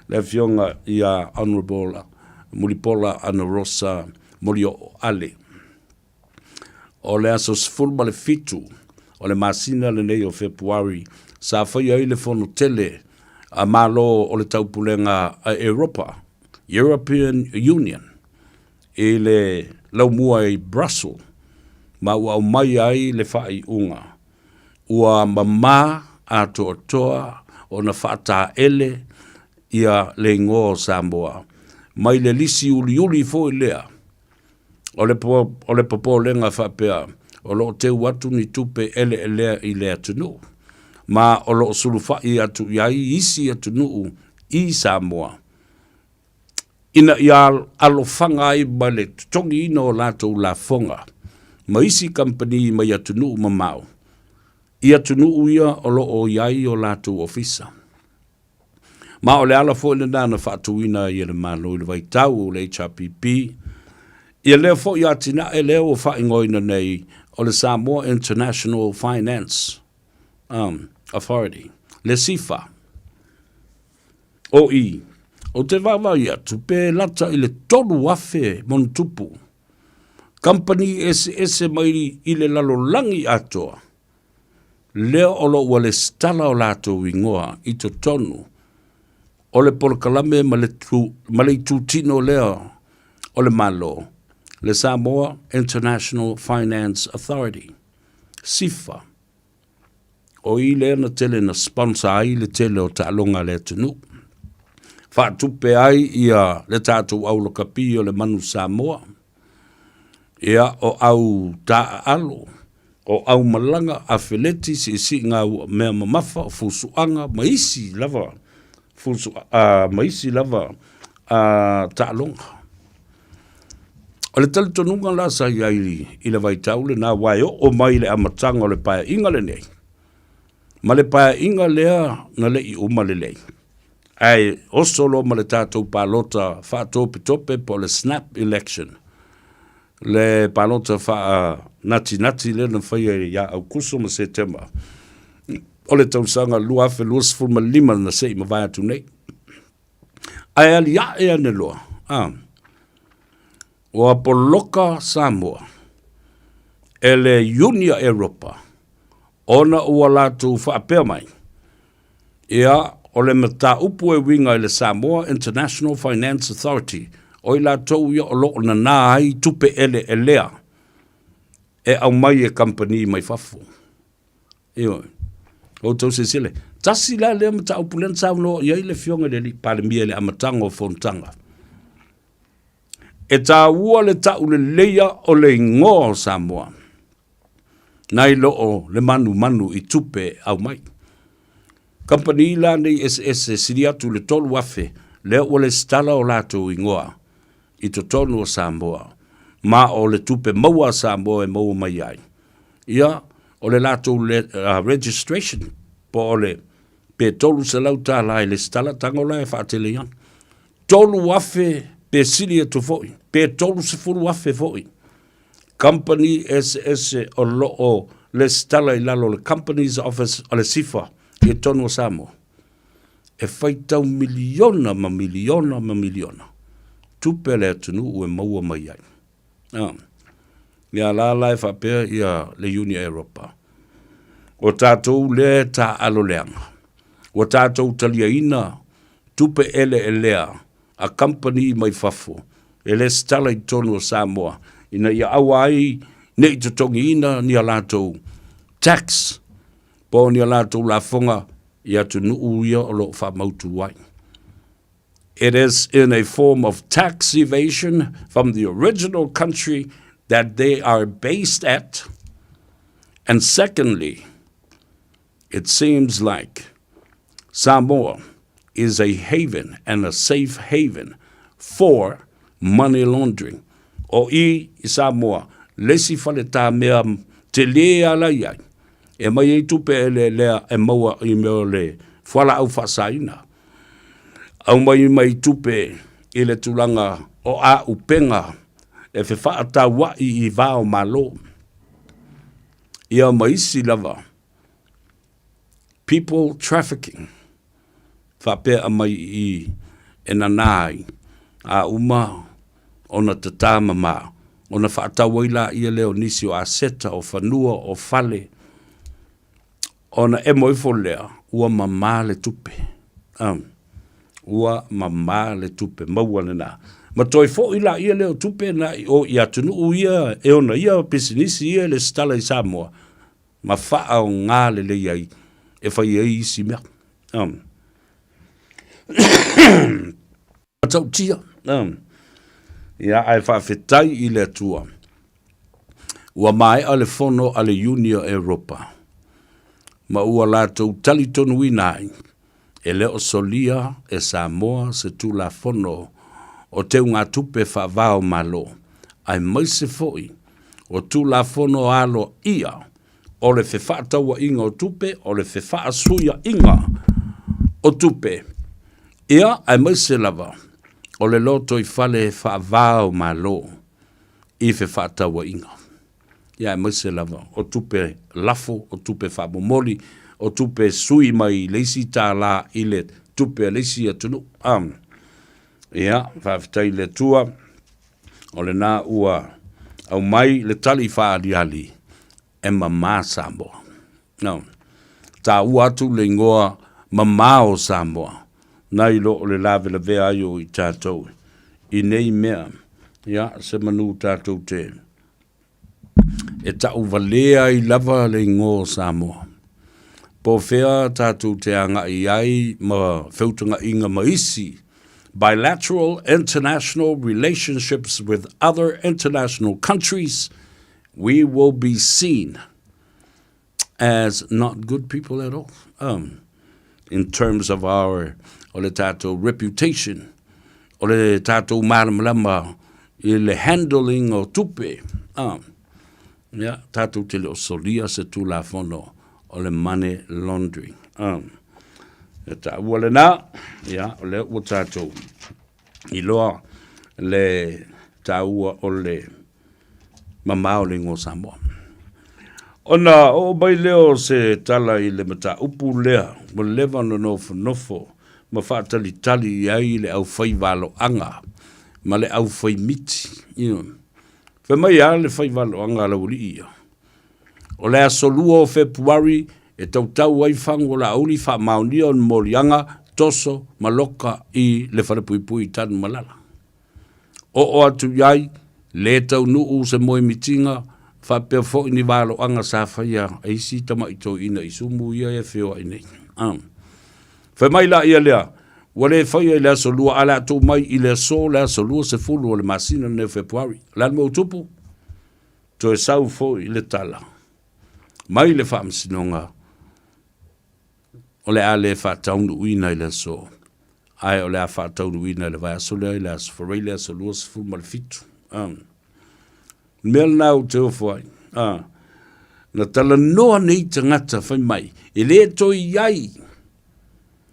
le Afioga ia Honourable Mulipola Anarosa Molioo Ale. O le aso 17 o le masina lenei o Fepuari sa faia ai le fono tele a Malo o le Taupulega a Europa, European Union, i le laumua i Brussels ma ua aumaia ai le faaiuga ua mamā atoatoa ona faataele ia le igoa o Samoa mai le lisi uliuli foi lea O le, o le popolega faapea, o lo o teu atu ni tupe eleelea i le atunuu, ma o lo o sulufai atu i ai isi atunuu i Samoa, ina ia alofaga ai ma le totogiina o latou lafoga ma isi kamupani mai atunuu mamao i atunuu ia o lo o i ai o latou ofisa. Ma o le ala foi lena na faatuina ai e le Malo i le vaitau o le HRPP ia lea foi atinae lea ua faaigoaina nei o le Samoa International Finance um, Authority, le SIFA. O i, o te vaavaai atu pe lata i le 3,000 monutupu kamupani eseese mai i le lalolagi atoa lea o lo o ua lesitala o latou igoa i totonu o le polokalame ma le, tu, ma le itutino lea o le Malo, le Samoa International Finance Authority, SIFA. O i lea na tele na sponsor ai le tele o taaloga a le atunuu. Faatupe ai ia le tatou aulakapi o le Manu Samoa, Ia, o au taaalo, o au malaga, afeleti, siisiiga mea mamafa, o fusuaga ma isi lava fusu, a, ma isi lava a, taaloga. O le talitonuga la sa i ai i le vaitau lena aua e oo mai i le amataga o le paeaiga lenei, ma le paeaiga lea na le i uma lelei. Ae oso loa ma le tatou palota faatopetope po o le snap election, le palota faanatinati lea na faia ia Aukuso ma Setema o le tausaga 2025 na se i mavae atu nei. Ae aliae ane loa, a, ua poloka Samoa e le Iuni a Europa ona ua latou faapea mai, Ia, o le mataupu e uiga i le Samoa International Finance Authority, o i latou ia o lo o nanā ai tupe eleelea e aumai e kamupani mai fafo. Ioe. Outou silasila, Tasi la lea mataupu lea na saunoa i ai le Afioga i le Alii Palemia i le amataga o fonotaga. E taua le tauleleia o le igoa o Samoa nai lo o le manumanu i tupe aumai. Kamupani la nei eseese sili atu i le 3,000 lea ua lesitala o latou igoa i totonu o Samoa ma o le tupe maua a Samoa e maua mai ai. Ia, o le latou registration po o le pe $300 i lesitala tago la e faatele ai ana. 3,000 pe sili atu foi, pe 30,000 foi company eseese o lo o lesitala i lalo o le Companies Office o le SIFA i totonu o Samoa, e faitau miliona ma miliona ma miliona tupe a le atunuu e maua mai ai. Ah. Ia la la e faapea ia le Iuni Europa. O tatou lea e taaalo leaga. Ua tatou taliaina tupe eleelea a kamupani mai fafo e lesitala i totonu o Samoa ina ia aua ai ne i totogiina ni a latou tax po o ni a latou lafoga i atunuu ia o lo o faamautu ai. It is in a form of tax evasion from the original country that they are based at. And secondly, it seems like Samoa is a haven and a safe haven for money laundering. O i i Samoa, le isi fale tāmea telē a la i ai, e mai ai tupe eleelea e maua i mea o le fualaau faasaina. Aumai mai tupe i le tulaga o āupega e fefaataua'i i va o Malo. Ia ma isi lava people trafficking faapea aumai i i e nanā ai, a uma ona tatā mamā, ona faatau ai laia lea o nisi o aseta, o fanua, o fale, ona emo ifo lea, ua mamā le tupe. Um, ua mamā le tupe maua lenā. Ma toe foi laia lea o tupe na i o i atunuu ia e ona ia pisinisi ia e lesitala i Samoa, ma faaaoga lelei ai e fai ai isi mea. Um. Matautia. Um. Ia, ae faafetai i le Atua. Ua maea le fono a le Iuni o Europa, ma ua latou talitonuina ai, e le o solia e Samoa se Tulafono o Teugatupe Faava-o-Malo, aemaise foi o Tulafono aloaia o le fefaatauaiga o tupe, o le fefaasuiaiga o tupe, ia, aemaise lava o le lotoifale faava-o-Malo i fefaatauaiga. Ia aemaise lava o tupe lafo, o tupe faamomoli, o tupe sui mai le isi tālā i le tupe a le isi atunuu. Um, ia, faafetai i le Atua, o lena ua aumai le tali faaaliali e mamā Samoa. No. Taua atu le ingoa mamā o Samoa, nai lo o le lavelavea ai o i tatou i nei mea, ia, se manu tatou te e ta'uvalea ai lava le igoa o Samoa. Po o fea tatou te aga'i ai ma feutaga'iga ma isi bilateral international relationships with other international countries, we will be seen as not good people at all um, in terms of our o le tatou reputation, o le tatou malamalama i le handling o tupe. Um, ia, tatou te le o solia se tulafono o le money laundering. Um, e taua lena, ia, o lea ua tatou iloa le taua o le mamao le igoa Samoa. Ona oo mai lea o se tala i le mataupu lea ua leva ona nofonofo ma faatalitali i ai le aufaivaloaga ma le aufaimiti. Ioe. Fai mai lava le faivaloaga a Laualii ia, o le aso 2 o Fepuari e tautau ai fagu o Laauli faamaonia o ni moliaga toso ma loka i le falepuipui i Tanumalala. Oo atu i ai, lē taunuu se moemitiga, faapea foi ni valoaga sa faia e isi tama'i toeaina i Sumu ia e feoa'i nei. Fai mai laia lea, Ua le faia i le aso Lua, ae o le a tuu mai i le aso le aso 20 o le masina lenei o Fepuari. O le a le mea ua tupu? Toe sau foi le tala mai le Faamasinoga o le a le faataunuuina i le aso, ae o le a faataunuuina i le vaiaso lea i le aso Faraile le aso 27. Le mea lena ou te ofo ai, na talanoa nei tagata fai mai, e le toe i ai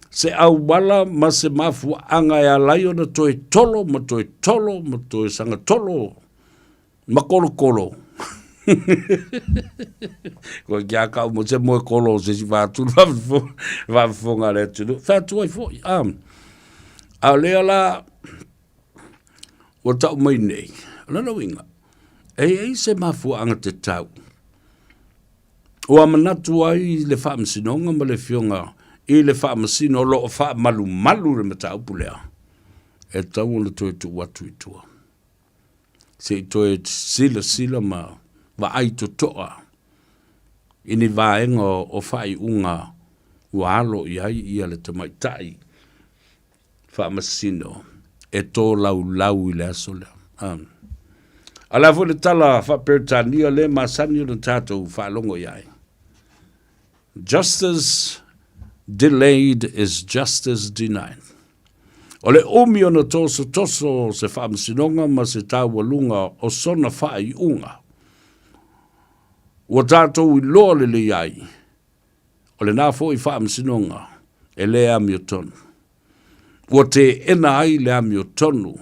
se auala ma se mafuaaga e ala ai ona toe tolo ma toe tolo ma toe sagatolo ma kolokolo. Koe kia kau mo se moe kolo o se si whātu whaafofoga le atunuu. Whātu ai foi. A o lea la, ua tau mai nei, o lona uiga, e i ai se mafuaaga tatau ua manatu ai le Faamasinoga ma le Afioga i le Faamasino o lo o faamalumalu le mataupu lea, e tatau ona toe tuu atu i tua. Se i toe silasila ma vaai totoa i ni vaega o faaiuga ua alo i ai ia le tamaitai Faamasino e tolaulau i le aso lea. A o le a foi le tala faa-Peretania lea e masani ona tatou faalogo i ai? Justice delayed is justice denied. O le umi ona tosotoso o se faamasinoga ma se taualuga o sona faaiuga, ua tatou iloa lelei ai, o lena foi faamasinoga e le amiotonu. Ua teena ai le amiotonu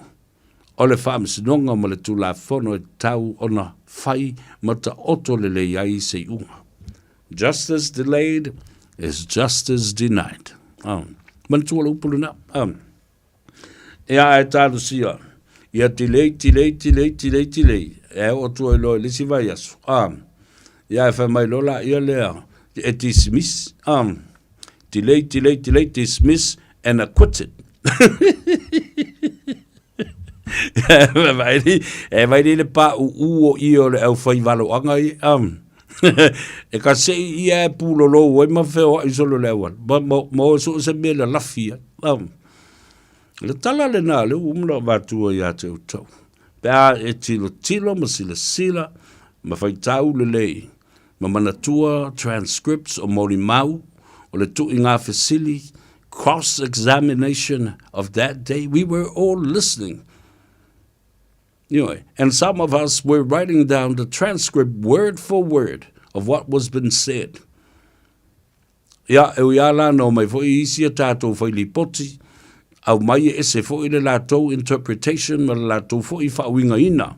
o le Faamasinoga ma le Tulafono e tatau ona fai ma taoto lelei ai se iuga. Justice delayed is justice denied. Oh. Manatua le upu lena. Oh. Ia ae talosia, ia tilei, tilei, tilei, tilei, tilei, e oo atu ai loa i le isi vaiaso. Ah. Ia ae fai mai loa laia lea, e dismiss. Ah. Delay, delay, delay, dismiss and acquitted. E vai le pa u u o ia o le au whai valoanga i. E ka sei ia e pūlolo ai ma wheo ai solo le auala. Ma, ma, ma o so se mea la lafi ai. Le tala le nā le umla o vātua i a te utau. Pe a e tilo tilo ma sila sila ma whaitau lelei ma manatua transcripts o molimau o le tuiga fesili, cross examination of that day, we were all listening. Anyway, and some of us were writing down the transcript word for word of what was been said. Ia, e ui lava la na omai foi isi a tatou fai lipoti, aumai e ese foi le latou interpretation ma le latou foi faauigaina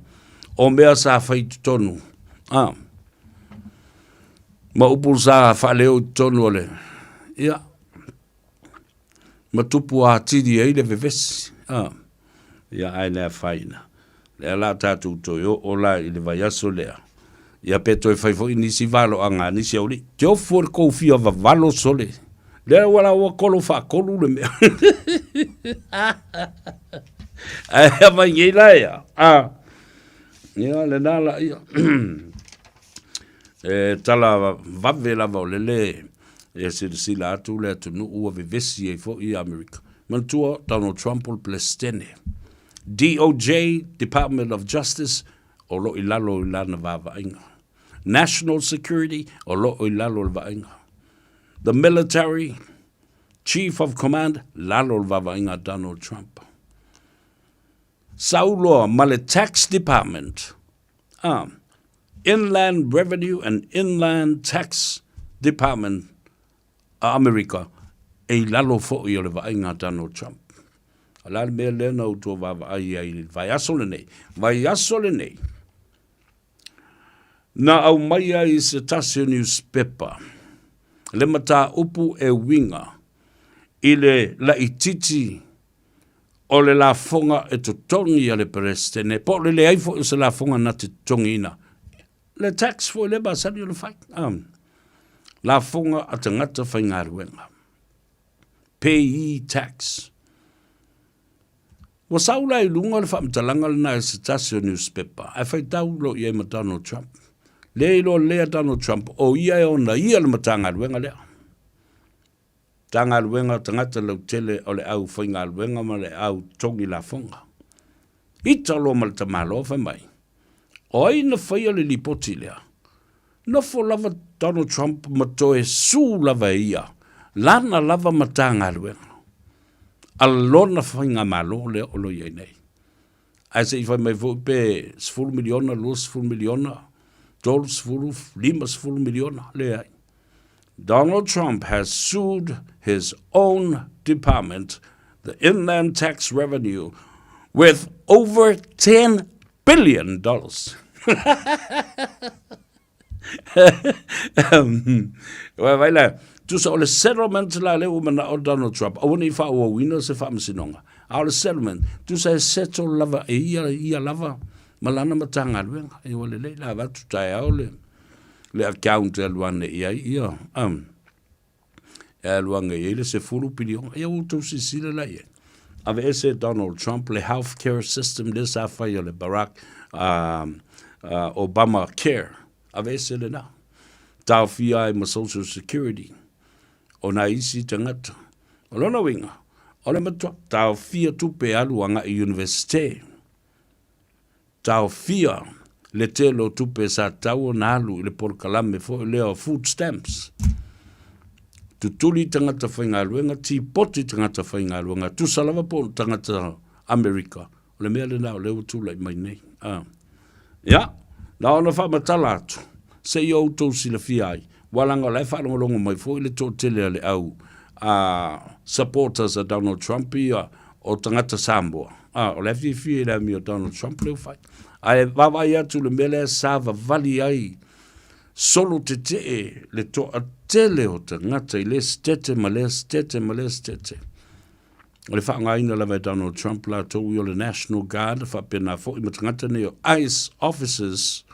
o mea sa fai i totonu, a, ma upu sa faaleo i totonu o le, ia, ma tupu atili ai le vevesi, a, ia, ae le afaina. Lea la tatou toe oo la i le vaiaso lea, ia pe toe fai foi nisi valoaga a nisi aualii. Te ofu o le kou fia vavalo sole. Lea ua la ua kolo faatolu le mea. Ae a mai nei la ia. A. Ia lena la ia. E tala vave lava o le le e silasila atu le atunuu ua vevesi ai foi i Amerika. Manatua Donald Trump o le Peresetene. DOJ, Department of Justice, o lo o i lalo i lana vaavaaiga. National Security, o lo o i lalo o le vaaiga. The Military, Chief of Command, lalo o le vaavaaiga a Donald Trump. Sau loa ma le Tax Department, ah, Inland Revenue and Inland Tax Department a Amerika, e i lalo foi o le vaaiga a Donald Trump. O le a le mea lea na outou vaavaai ai i le vaiaso lenei? Vaiaso lenei, na aumai ai i se tasi o niusipepa le mataupu e uiga i le laitiiti o le lafoga e totogi a le Peresetene, po o le leai foi o se lafoga na te totogiina. Le tax foi lea masani ona fai. Lafoga a tagata faigaluega. Payee tax. Ua sau la i luga le faamatalaga lena i se tasi o newspaper, ae faitau loa i ai ma Donald Trump. Le iloa lelei a Donald Trump o ia e ona ia le Matagaluega lea. Matagaluega o Tagata Lautele o le Au Faigaluega ma le Au Totogi Lafoga. Ita loa ma le tamaloa fai mai, O ai na faia le lipoti lea? Nofo lava Donald Trump ma toe sue lava e ia lana lava Matagaluega a lona faigamalo lea o lo o i ai nei. Ae se i fai mai foi pe 10 miliona, 20 miliona, 30, 50 miliona, leai. Donald Trump has sued his own department, the Inland Tax Revenue, with over $10 billion. Ua vai la, tusa o le settlement la lea ua manao Donald Trump, aua ne i faaauauina se faamasinoga, a o le settlement, tusa e settle lava e ia, ia lava ma lana Matagaluega. E ua lelei la avatu taeao le, le account e alu ane i ai ia, um, e alu ane i ai le 10 piliona. Ia ua outou silasila la i ai. Aveese Donald Trump le health care system lea sa fai o le Barack Obama Care. Aveese lena. Taofia ai ma Social Security o nai isi tagata. O lona uiga, o le matua taofia tupe e alu agai i Universite. Taofia le tele o tupe sa tatau ona alu i le polokalame foi lea o food stamps. Tutuli tagata faigaluega, tipoti tagata faigaluega, tusa lava po o tagata Amerika. O le mea lena o lea ua tulai mai nei. Ah. Ia, na ona faamatala atu, se i outou silafia ai, ua laga o la e faalogologo mai foi le toatele a le au a supporters a Donald Trump ia o tagata Samoa. Ah, o la e fiafia i le amio a Donald Trump lea ua fai. Ae vaavaai atu i le mea lea sa vavali ai solo tetee le toatele o tagata i lea setete ma lea setete ma lea setete. O le faaaogaina lava e Donald Trump latou ia o le National Guard faapena foi ma tagata nei o ICE officers,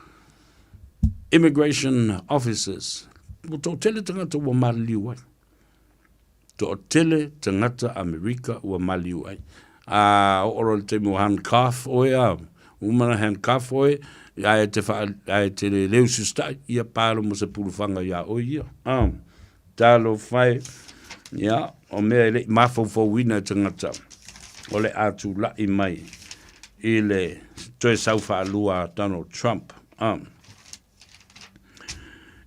immigration officers. Ua toatele tagata ua maliliu ai. Toatele tagata Amerika ua maliu ai. A oo loa i le taimi ua handcuff oe a, ua uma ona handcuff oe, ae te wha, ae te leu sustai, ia palo mo se puluwhanga ia oe ia. A, talofa e, ia, o mea e le i mafaufauina e tagata, o le a tula'i mai i le toe sau faalua a Donald Trump. A.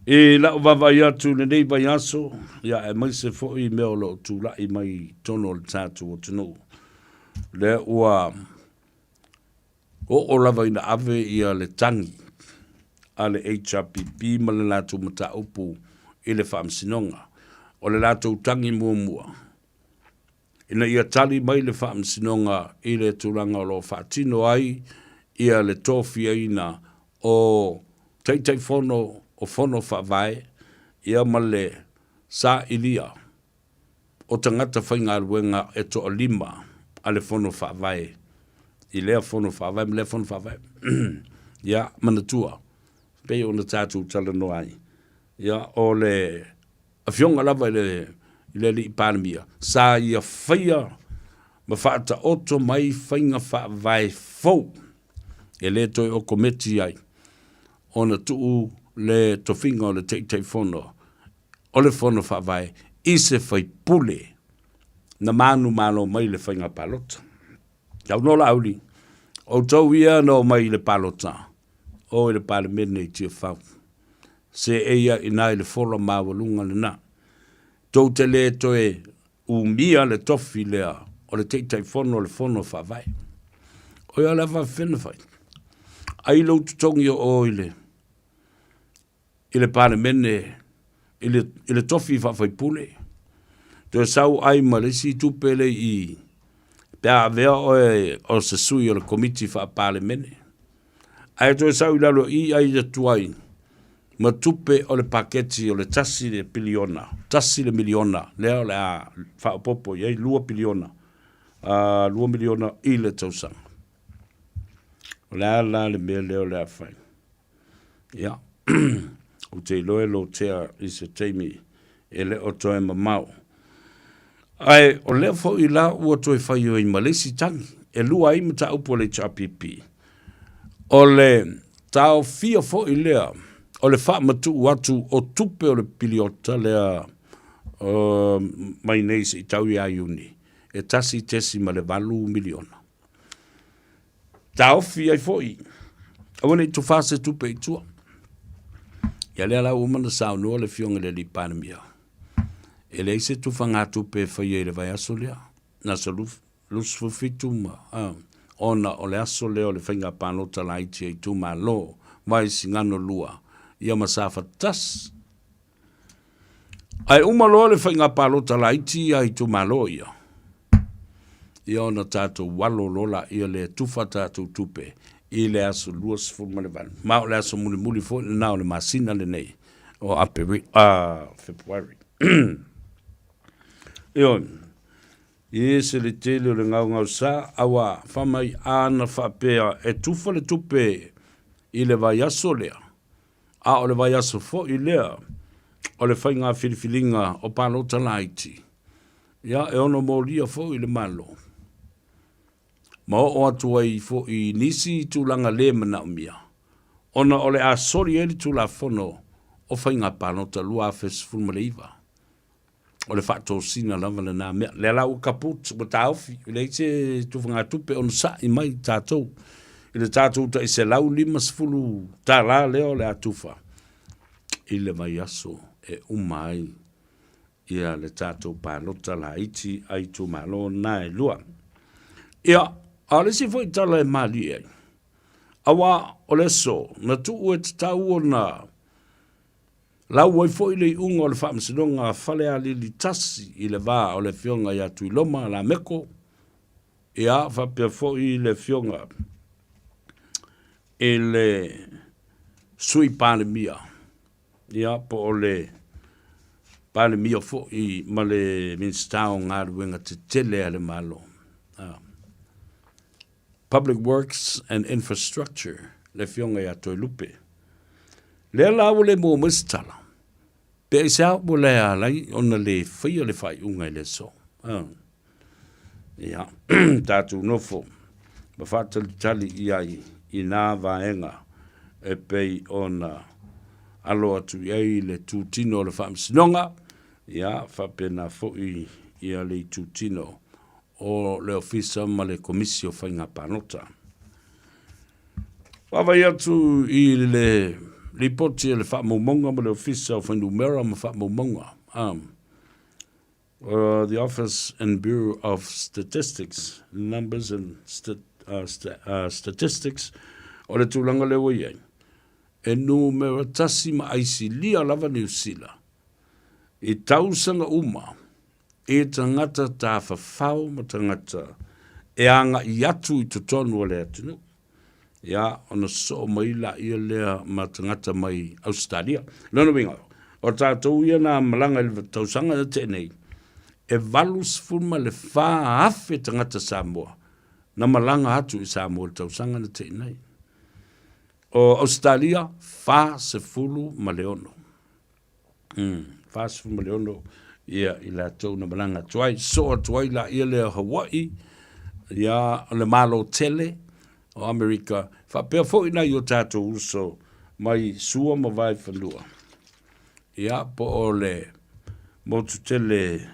I lau vaavaai atu i lenei vaiaso, ia aemaise foi i mea o lo o tulai mai i totonu o le tatou atunuu, lea ua oo lava ina ave ia le tagi a le HRPP ma le latou mataupu i le Faamasinoga. O le latou tagi muamua, ina ia tali mai le Faamasinoga i le tulaga o lo o faatino ai ia le tofiaina o Taitaifono o Fono Faavae ia ma le sailia o tagata faigaluega e toalima a le Fono Faavae i lea Fono Faavae ma lea Fono Faavae. Ia, manatua, pei ona tatou talanoa ai, ia, o le Afioga lava i le, i le Alii Palemia, sa ia faia ma faataoto mai faiga faavae fou e le toe okometi ai ona tuu le tofiga o le Taitaifono o le Fono Faavae i se faipule na manumalo mai le faiga palota. Saunoa Laauli, Outou ia na omai i le palota, o i le Palemene i Tiafau. Seei ai ina i le fola maualuga lena. Tou te le toe umia le tofi lea o le Taitaifono o le Fono Faavae. O ia le a faafefea ona fai? Ai lou totogi o o i le i le Palemene i le, i le tofi faafaipule, toe sau ai ma le isi tupe le i pe a avea oe o se sui o le Komiti Faa-Palemene. Ae toe sau i lalo i ai atu ai ma tupe o le paketi o le tasi le piliona, tasi le miliona, lea o le a faaopoopo i ai 2 piliona, 2 miliona i le tausaga. O le a la le mea lea o le a fai? Ia, ou te iloa e lotea i se taimi e le o toe mamao. Ae o lea foi la ua toe fai ai ma le isi tagi, e lua ai mataupu a le HRPP. O le taofia foi lea o le faamatuu atu o tupe o le piliota lea mai nei seia tau ia Iuni, e $1.8 miliona. Taofi ai foi, aua ne i tufā se tupe i tua. Ia lea la ua uma ona saunoa le Afioga i le Alii Palemia, e leai se tufagatupe e faia i le vaiaso lea, na se 27 ma, ona o le aso lea o le faiga palota laiti a itumalo, Vaisigano 2, ia ma Safata 1. Ae uma loa le faiga palota laiti a itumalo ia, ia ona tatou alo loa laia lea e tufa tatou tupe i le aso 28. Ma o le aso mulimuli foi lena o le masina lenei o Aperila, Fepuari. Ioe, e ese le tele o le gaogaosa, aua fai mai ana faapea e tufa le tupe i le vaiaso lea, a o le vaiaso foi lea o le faiga filifiliga o palota laiti, ia, e ono molia foi le Malo ma oo atu ai foi i nisi tulaga le manaomia, ona o le a soli ai le Tulafono o Faiga Palota 2019. O le faatosina lava lena mea. Lea la ua kaput, ua taofi, e leai se tufagatupe onosai mai tatou i le tatou tai $150 lea o le a tufa i le vaiaso e uma ai ia le tatou palota laiti a itumalo na e lua. Ia, a o le isi foi tala e malie ai, aua o le aso na tuu e tatau ona Lau ai foi le iuga o le Faamasinoga a Falealili 1 i le va o le Afioga ia Tuiloma Lameko, ia faapea foi le Afioga i le Sui Palemia, ia po o le Palemia foi ma le Minisita o Galuega Tetele a le Malo, Public Works and Infrastructure, le Afioga ia Toelupe. Lea la ua le maua mai se tala, pe aisea ua le ala ai ona le faia le faaiuga i le aso. Ia, tatou nofo ma faatalitali i ai i nā vaega e pei ona alo atu i ai le tutino o le Faamasinoga, ia, faapena foi ia le itutino o le Ofisa ma le Komisi o Faiga Palota. Vaavaai atu i le lipoti a le Faamaumauga ma le Ofisa o Fuainumera ma Faamaumauga, the Office and Bureau of Statistics, Numbers and Statistics, o le tulaga lea ua i ai, e numera tasi ma aisilia lava Niu Sila i tausaga uma i tagata tafafao ma tagata e agai atu i totonu o le atunuu, ia, ona sosoo mai laia lea ma tagata mai Ausetalia. Lona uiga, o tatou ia na malaga i le tausaga na tea nei, e 84,000 tagata Samoa na malaga atu i Samoa i le tausaga na tea nei. O Ausetalia, 46. 46 ia i latou na malaga atu ai. Sosoo atu ai laia lea o Hawaii, ia o le Malo tele o Amerika, faapea foi nai o tatou uso mai Sua ma Vaefanua, ia po o le motu tele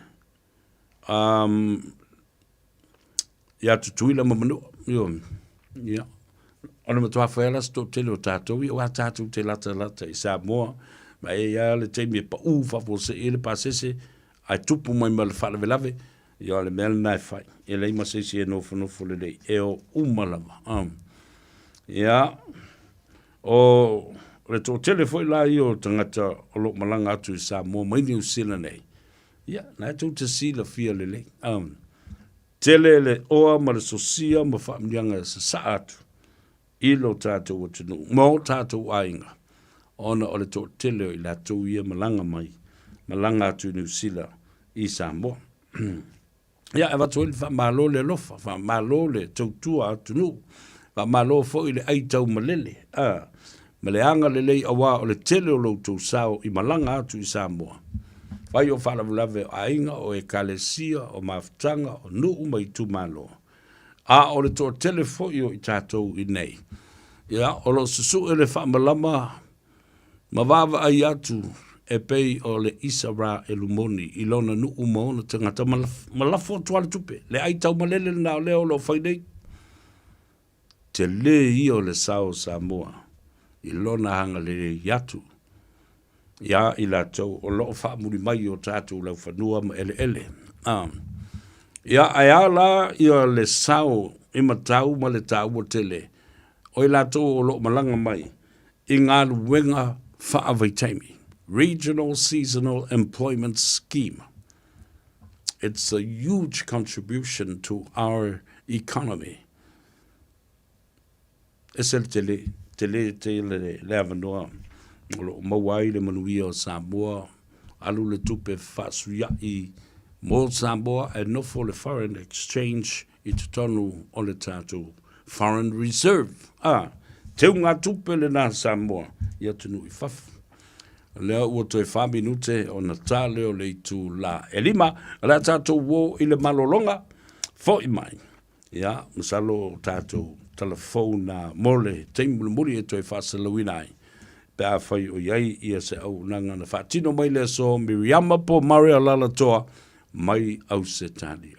ia Tutuila ma Manua. Ioe. Ia. O le matua fai ala se toatele o tatou ia, aua tatou te latalata i Samoa, ma e i ai lava le taimi e pau faafuasei ai le pasese, ae tupu mai ma le faalavelave, ia o le mea lena e fai. E leai ma se isi e nofonofo lelei, e o uma lava. Ia, o le toatele foi la ia o tagata o lo o malaga atu i Samoa mai Niu Sila nei, Ia, na e tou te silafia lelei. Tele le oa ma le sosia ma faamanuiaga e sasaa atu i lo tatou atunuu ma o tatou aiga, ona o le toatele o i latou ia malaga mai, malaga atu i Niu Sila i Samoa. Ia, e avatu ai le faamalo le alofa, faamalo le tautua atunuu, faamalo foi le ai taumalele, a, ma le agalelei aua o le tele o lo outou sao i malaga atu i Samoa. Fai o faalavelave o aiga, o ekalesia, o mafutaga, o nuu ma itumalo, a o le toatele foi o i tatou i nei, ia, o lo o susue le faamalama ma vaavaai atu. e pei o le Isaraelu moni i lona nuu ma ona tagata ma, ma lafo atu lava le tupe. Le ai taumalele lena o lea o lo o fai nei. Tele ia o le sao o Samoa i lona agalelei atu iā i latou o lo o faamuli mai i o tatou laufanua ma eleele. A. Ia, ae a la ia le sao i Matau ma le taua tele o i latou o lo o malaga mai i galuega faavaitaimi, Regional Seasonal Employment Scheme. It's a huge contribution to our economy. Ese le tele, tele tele le avanoa o lo o maua ai le manuia o Samoa, alu le tupe faasuiaʻi mo Samoa ae nofo le foreign exchange i totonu o le tatou foreign reserve. A, teugatupe lena Samoa i atunuu i fafo. O lea ua toe 4 minute ona ta lea o le itulā e 5, o le a tatou uō i le malologa, fo'i mai. Ia, masalo o tatou talafou na mo le taimi mulimuli e toe faasalauina ai pe afai o i ai ia se auaunaga na faatino mai le aso Miriama po Maria Lalatoa mai Ausetalia.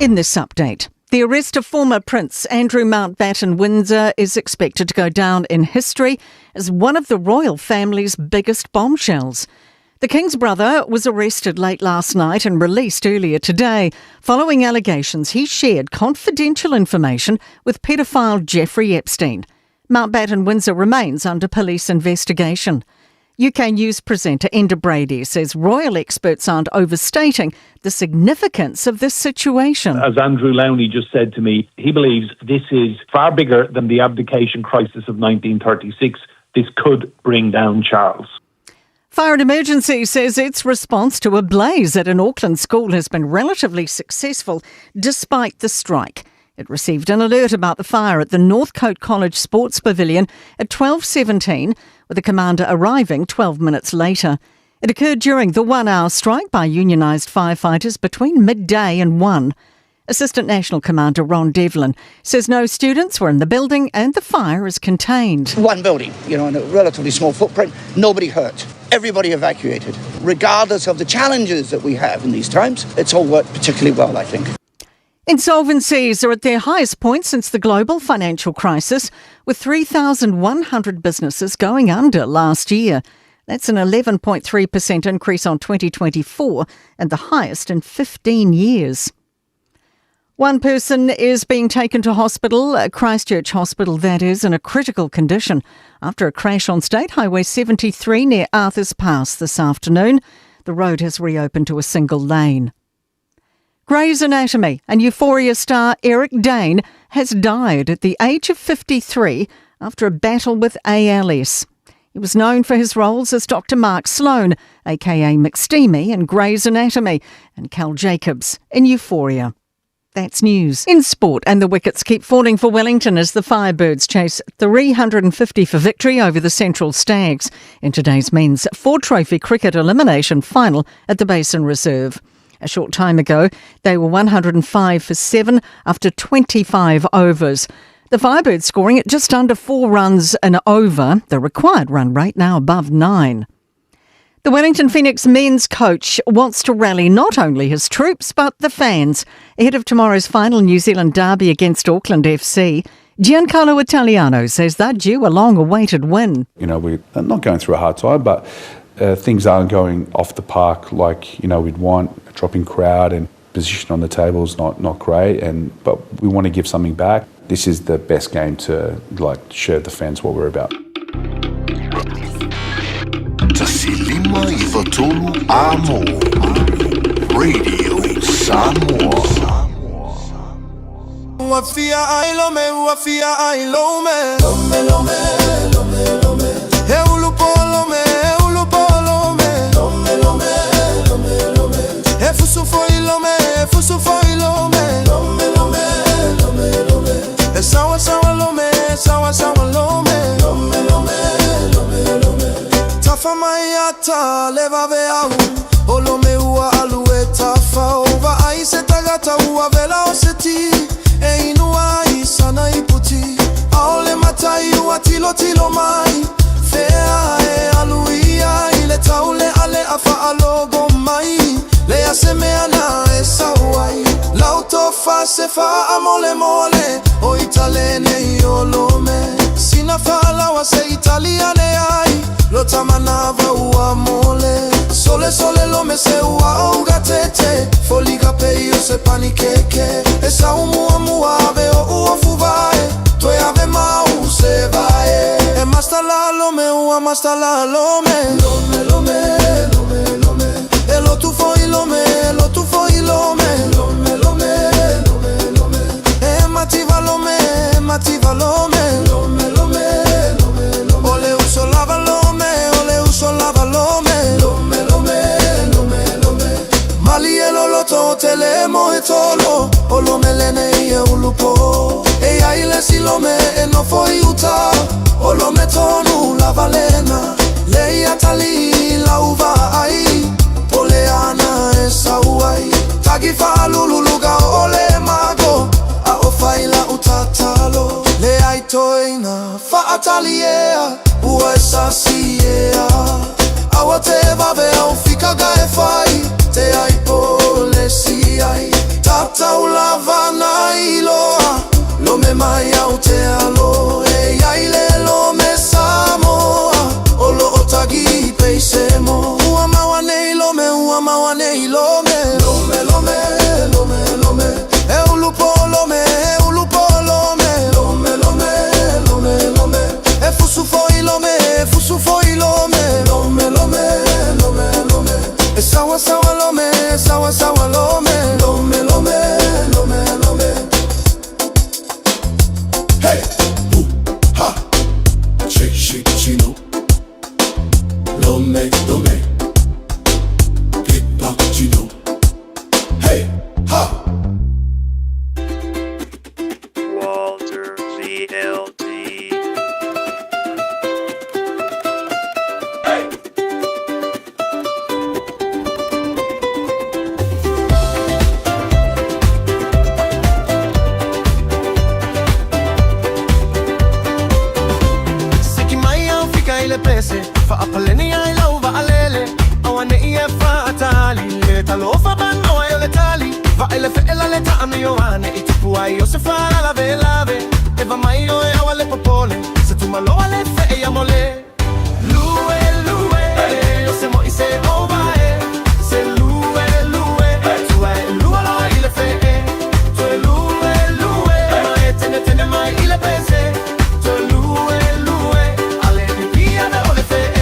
In this update, the arrest of former Prince Andrew Mountbatten Windsor is expected to go down in history as one of the royal family's biggest bombshells. The King's brother was arrested late last night and released earlier today following allegations he shared confidential information with paedophile Jeffrey Epstein. Mountbatten Windsor remains under police investigation. UK News presenter Enda Brady says royal experts aren't overstating the significance of this situation. As Andrew Lownie just said to me, he believes this is far bigger than the abdication crisis of 1936. This could bring down Charles. Fire and Emergency says its response to a blaze at an Auckland school has been relatively successful despite the strike. It received an alert about the fire at the Northcote College Sports Pavilion at 12:17, with the commander arriving 12 minutes later. It occurred during the 1-hour strike by unionised firefighters between midday and 1. Assistant National Commander Ron Devlin says no students were in the building and the fire is contained. One building, you know, in a relatively small footprint, nobody hurt. Everybody evacuated. Regardless of the challenges that we have in these times, it's all worked particularly well, I think. Insolvencies are at their highest point since the global financial crisis, with 3,100 businesses going under last year. That's an 11.3% increase on 2024 and the highest in 15 years. One person is being taken to hospital, Christchurch Hospital that is, in a critical condition after a crash on State Highway 73 near Arthur's Pass this afternoon. The road has reopened to a single lane. Grey's Anatomy and Euphoria star Eric Dane has died at the age of 53 after a battle with ALS. He was known for his roles as Dr. Mark Sloan, aka McSteamy, in Grey's Anatomy, and Cal Jacobs in Euphoria. That's news. In sport, and the wickets keep falling for Wellington as the Firebirds chase 350 for victory over the Central Stags in today's men's Ford Trophy cricket elimination final at the Basin Reserve. A short time ago, they were 105 for 7 after 25 overs. The Firebirds scoring at just under 4 runs an over, the required run rate now above 9. The Wellington Phoenix men's coach wants to rally not only his troops but the fans ahead of tomorrow's final New Zealand derby against Auckland FC. Giancarlo Italiano says they're due a long-awaited win. You know, we're not going through a hard time, but things aren't going off the park like, you know, we'd want. A dropping crowd and position on the table is not great, but we want to give something back. This is the best game to like show the fans what we're about. 1 5 3 Amo. Radio Samoa. Ua fia ai lome, ua fia ai lome. Lome, lome, lome, lome. E ulu po lome, e ulu po lome. Lome, lome, lome, lome. E fusu foi lome, e fusu foi lome. Lome, lome, lome, lome. E sawa sawa lome, e sawa sawa lome. Lome, lome, lome, lome. Tafa mai tagata le vaveau O lome ua alu e tafau Vaai se tagata ua vela o se ti E inu ai sana iputi Aole matai ua tilotilo mai Fea e alu ia i le taulealea faalogo mai Leai se mea na e sau ai Lau tofa se faamolemole O Italene o Lome Sina faalaoa se i tali ane ai Lo ta manava ua mole Sole sole lome se ua ougatete Foliga pei o se panikeke E sau muamua ave o uafu vae Toe ave mau se vae E mastala lome ua mastala lome Lome lome lome lome E lotu foi lome e lotu foi lome Lome lome lome lome E mativa lome e mativa lome Lome lome lome lome O le uso lava lome o le uso lava lome Lome lome lome lome Malie loloto tele mo e tolo O lome lene i e ulupo E ia le si lome e nofo i uta O lome tonu lava lena Le ia tali lauva ai O le ana e sau ai Tagi whaalululuga o le mago A o whaila utatalo Le ai toina whaatali ea Ua e sasi ea Aua te vave au fika ga e whai Te ai po le si ai Tatau lava na iloa Lome mai au te alo E iai le lome Samoa O lo o tagi peise mo Ua maua nei lome, ua maua nei lome Lome, lome, lome, lome E ulupo lome, e ulupo lome Lome, lome, lome, lome E fusu foi lome, e fusu foi lome Lome, lome, lome, lome E sawa sawa lome, e sawa sawa lome Lome, lome, lome, lome Hey, ooh, ha, shake, shake, chino. Lome, lome, click, pop, chino. Hey, ha. Walter VLD. Siki mai au fika i le pese Faapaleni ai lau vaalele Aua ne i e faatali Le talofa panoa e o le tali Vae le feela le taamio ane I tupu ai o se faalavelave E va mai o e aua le popole Se tumaloa le fee ia mole Lue, lue, o se moi se o vae Se lue, lue, tua e lua loa i le fee Toe lue, lue, ma e tene tene mai i le pese Toe lue, lue, ale pipia ve o le fee.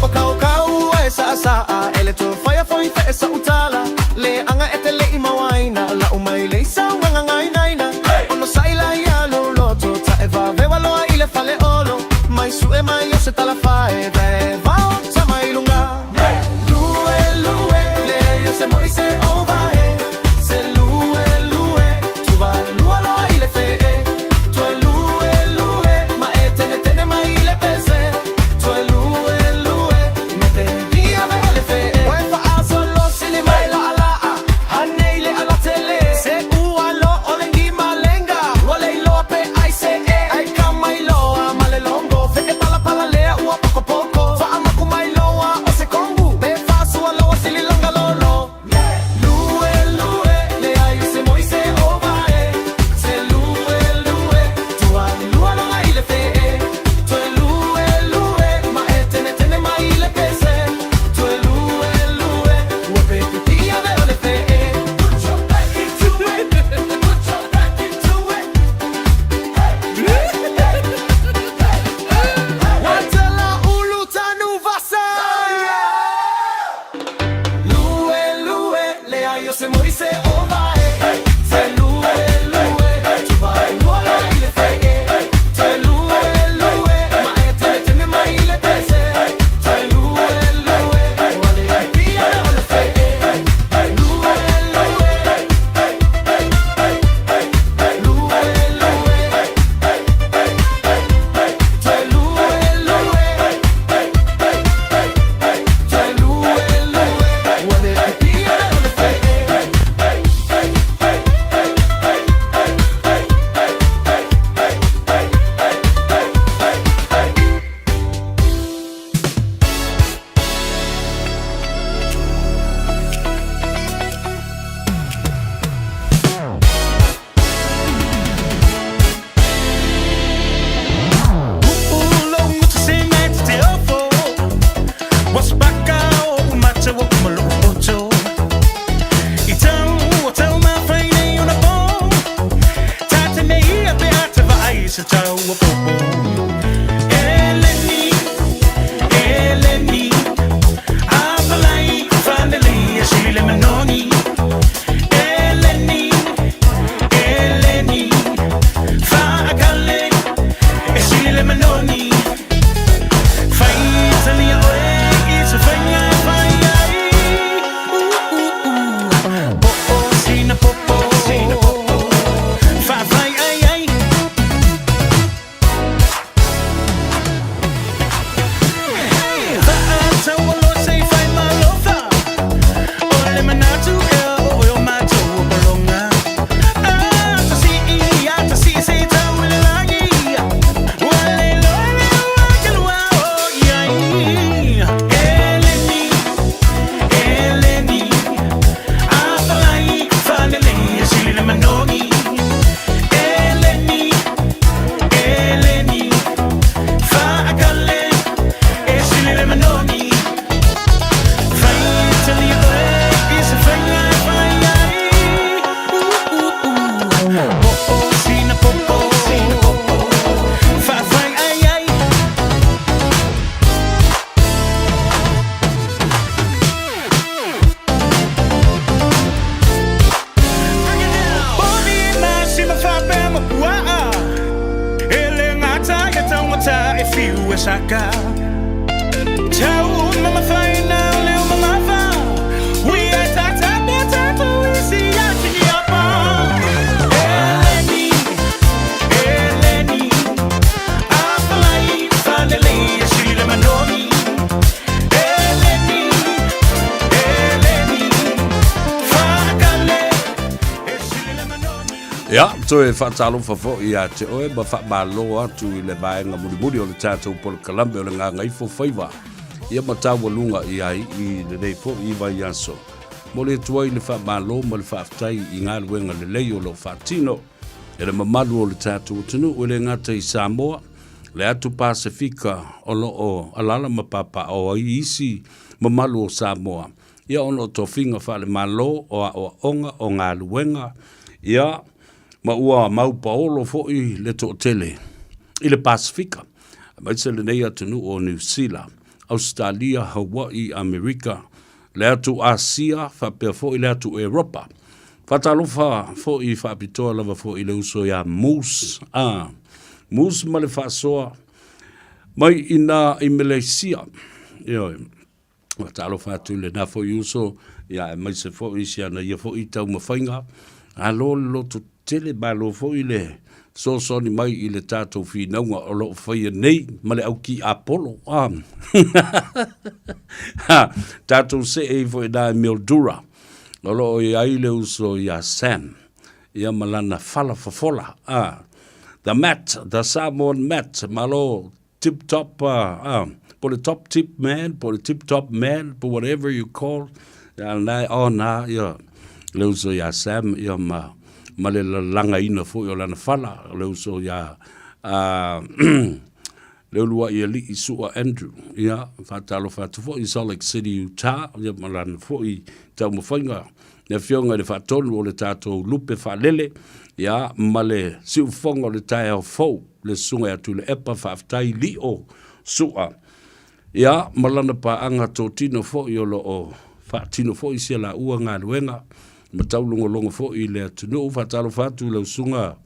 O kau kau e sa sa a ele to whaia foi fe sa utala le anga e te le i mawaina la o mai le sa wanga ngai naina ono sa ila ia lo loto ta e va vewa loa i le fale olo mai su e mai o se tala fae ve vao sa mai lunga lue lue le yo se moi se o vae se lue lue tu va lua loa i le fe tu lue lue ma e tene tene mai i le pese tu lue lue me te via ve le fe Ue fa aso lo sili mai la ala hanei le ala tele se ua lo o le ngi malenga wale i loa pe ai se e ai ka mai loa male longo fe e pala pala lea ua poko poko fa taua popo. Eleni, Eleni, afalai falelei e sili le manogi. Eleni, Eleni, faakale e sili le manogi. Fai talia oe i se faiga e fai ai. Uh, uh, uh. Popo sina popo, sina popo. Faafai ai ai. Eleni, Faakale, e sili le manogi. Fai talia oe i se faiga e fai ai. Uh, uh, uh. Popo sina popo, sina popo. Faafai ai ai. Povi ma sima faapea ma puaa. E le gata ia taugata e fiu e saka. Tau mamafaina o leo mamafa. Ui ai tata pea tatou isi atini apa. Eleni, Eleni, afalai falelei e sili le manogi. Eleni, Eleni, faakale e sili le manogi. Ia, toe faatalofa foi ia te oe ma faamalo atu i le vaega mulimuli o le tatou polokalame o le Gagaifo Faiva. Ia ma taualuga i ai i lenei foi vaiaso. Momoli atu ai le faamalo ma le faafetai i galuega lelei o lo o faatino e le mamalu o le tatou atunuu e le gata i Samoa, le atu Pasefika o lo o alaala ma papaaao ai isi mamalu o Samoa, ia ona o tofiga faale-Malo, o aoaoga, o galuega, ia, ma ua maupaolo foi le toatele i le Pasefika, aemaise lenei atunuu o Niu Sila, Ausetalia, Hawaii, Amerika, le atu Asia faapea foi le atu Eropa. Faatalofa foi faapitoa lava foi i le uso ia Moose, a Moose ma le faasoa mai i nā i Meleisia. Ioe. Faatalofa atu i lena foi uso, ia aemaise foi si ana ia foi taumafaiga. Malo le loto tele, malo foi le fesoasoani mai i le tatou finauga o lo o faia nei ma le au kiapolo. Ah. Tatou see ifo i ina i Mildura, o lo o i ai le uso ia Sam, ia ma lana fala fofola. Ah. The Mat, the Samoan Mat, malo tip top, ah, po le top tip man, po le tip top man, po whatever you call, ia na, oh na, ia, le uso ia Sam, ia ma, ma le lalagaina foi o lana fala, le uso ia, ah, le uluai alii Sua Andrew, ia, faatalofa atu foi i Salt Lake City, Utah, ia ma lana foi taumafaiga, le afioga i le faatonu o le tatou lupe faalele, ia, ma le siufofoga o le taeao fou, le susuga ia Tuilaepa, faafetai Lio Sua, ia, ma lana paaga totino foi o lo o faatino foi si a laua galuega ma taulogologo foi i le atunuu. Faatalofa atu i lau susuga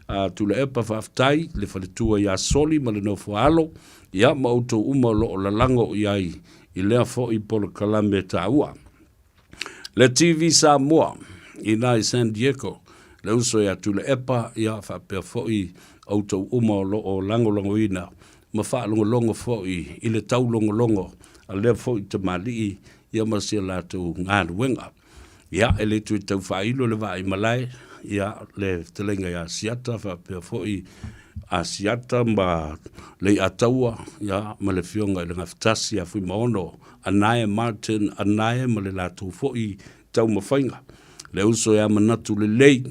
a Tuilaepa, faafetai le faletua ia Soli ma le nofo a alo, ia, ma outou uma o lo o lalago i ai i lea foi polokalame taua. Le TV Samoa, ina i San Diego, le uso ia Tuilaepa, ia faapea foi outou uma o lo o lagolagoina ma faalogologo foi i le taulogologo a lea foi tamalii ia ma si a latou galuega. Ia, e le toe tau faailo le vaa i malae, ia, le fetalaiga ia Asiata faapea foi Asiata ma Leiataua, ia, ma le Afioga i le Gafatasi ia Fuimaono Anae Martin Anae ma le latou foi taumafaiga. Le uso ia manatu lelei,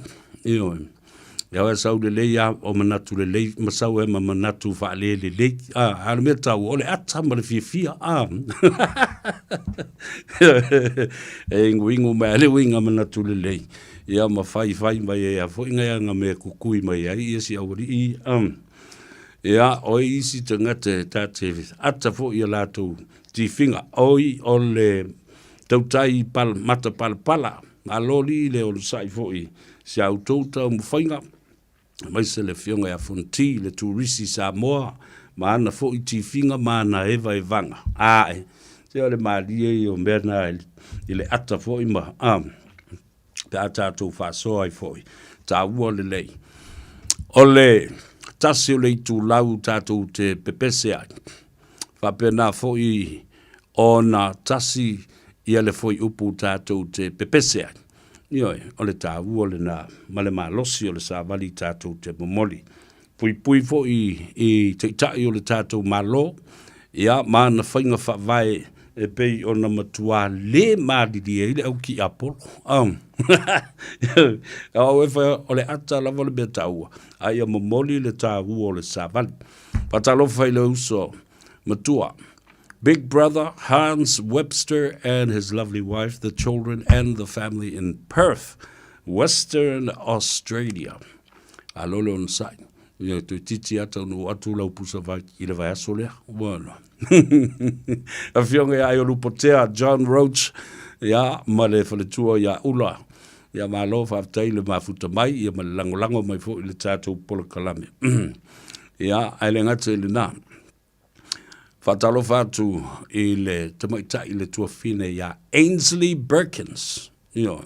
ioe. Ia oe sau lelei a o manatu lelei ma sau e ma manatu faale lelei. A, a le mea taua o le ata ma le fiafia. A. e inguingu mai le uiga manatu lelei. Ia ma fai fai mai e a foi ngai anga mea kukui mai ai ia si aualii. Um. Ia, o ai isi tagata e ta te ata foi ia latou tifiga. Oi, o le tautai pal, mata palapala, malo lii le onosai foi si a outou taumafaiga, aemaise le Afioga ia Fonoti, le turisi Samoa, ma ana foi tifiga ma ana evaevaga. Ae, se o le malie ia o mea na i le ata foi ma, a, pe a tatou faasoa ai foi, taua lelei. O le tasi o le itulau tatou te pepese ai, faapena foi ona tasi ia le fuaiupu tatou te pepese ai. Ioe, o le taua lena ma le malosi o le savali tatou te momoli. Puipui foi i Taitai o le tatou Malo, ia, ma ana faiga faavae e pei ona matua le malilie ai le au tiapolo. O au e fai, o le ata lava le mea taua, a ia momoli le taua o le savali. Faatalofa i le uso matua, Big brother Hans Webster and his lovely wife, the children and the family in Perth, Western Australia. Alo le onosai. Ia toe titi ata ona oo atu lau pusa vai i le vaiaso lea. Ua noa. Afioga ia Aiolupotea John Roach ia ma le faletua ia Ula. Ia malo faafetai le mafuta mai ia ma le lagolago mai foi i le tatou polokalame. Ia ae le gata i lena. Faatalofa atu i le tamaitai le tuafine ia Ainsley Birkins. Ioe.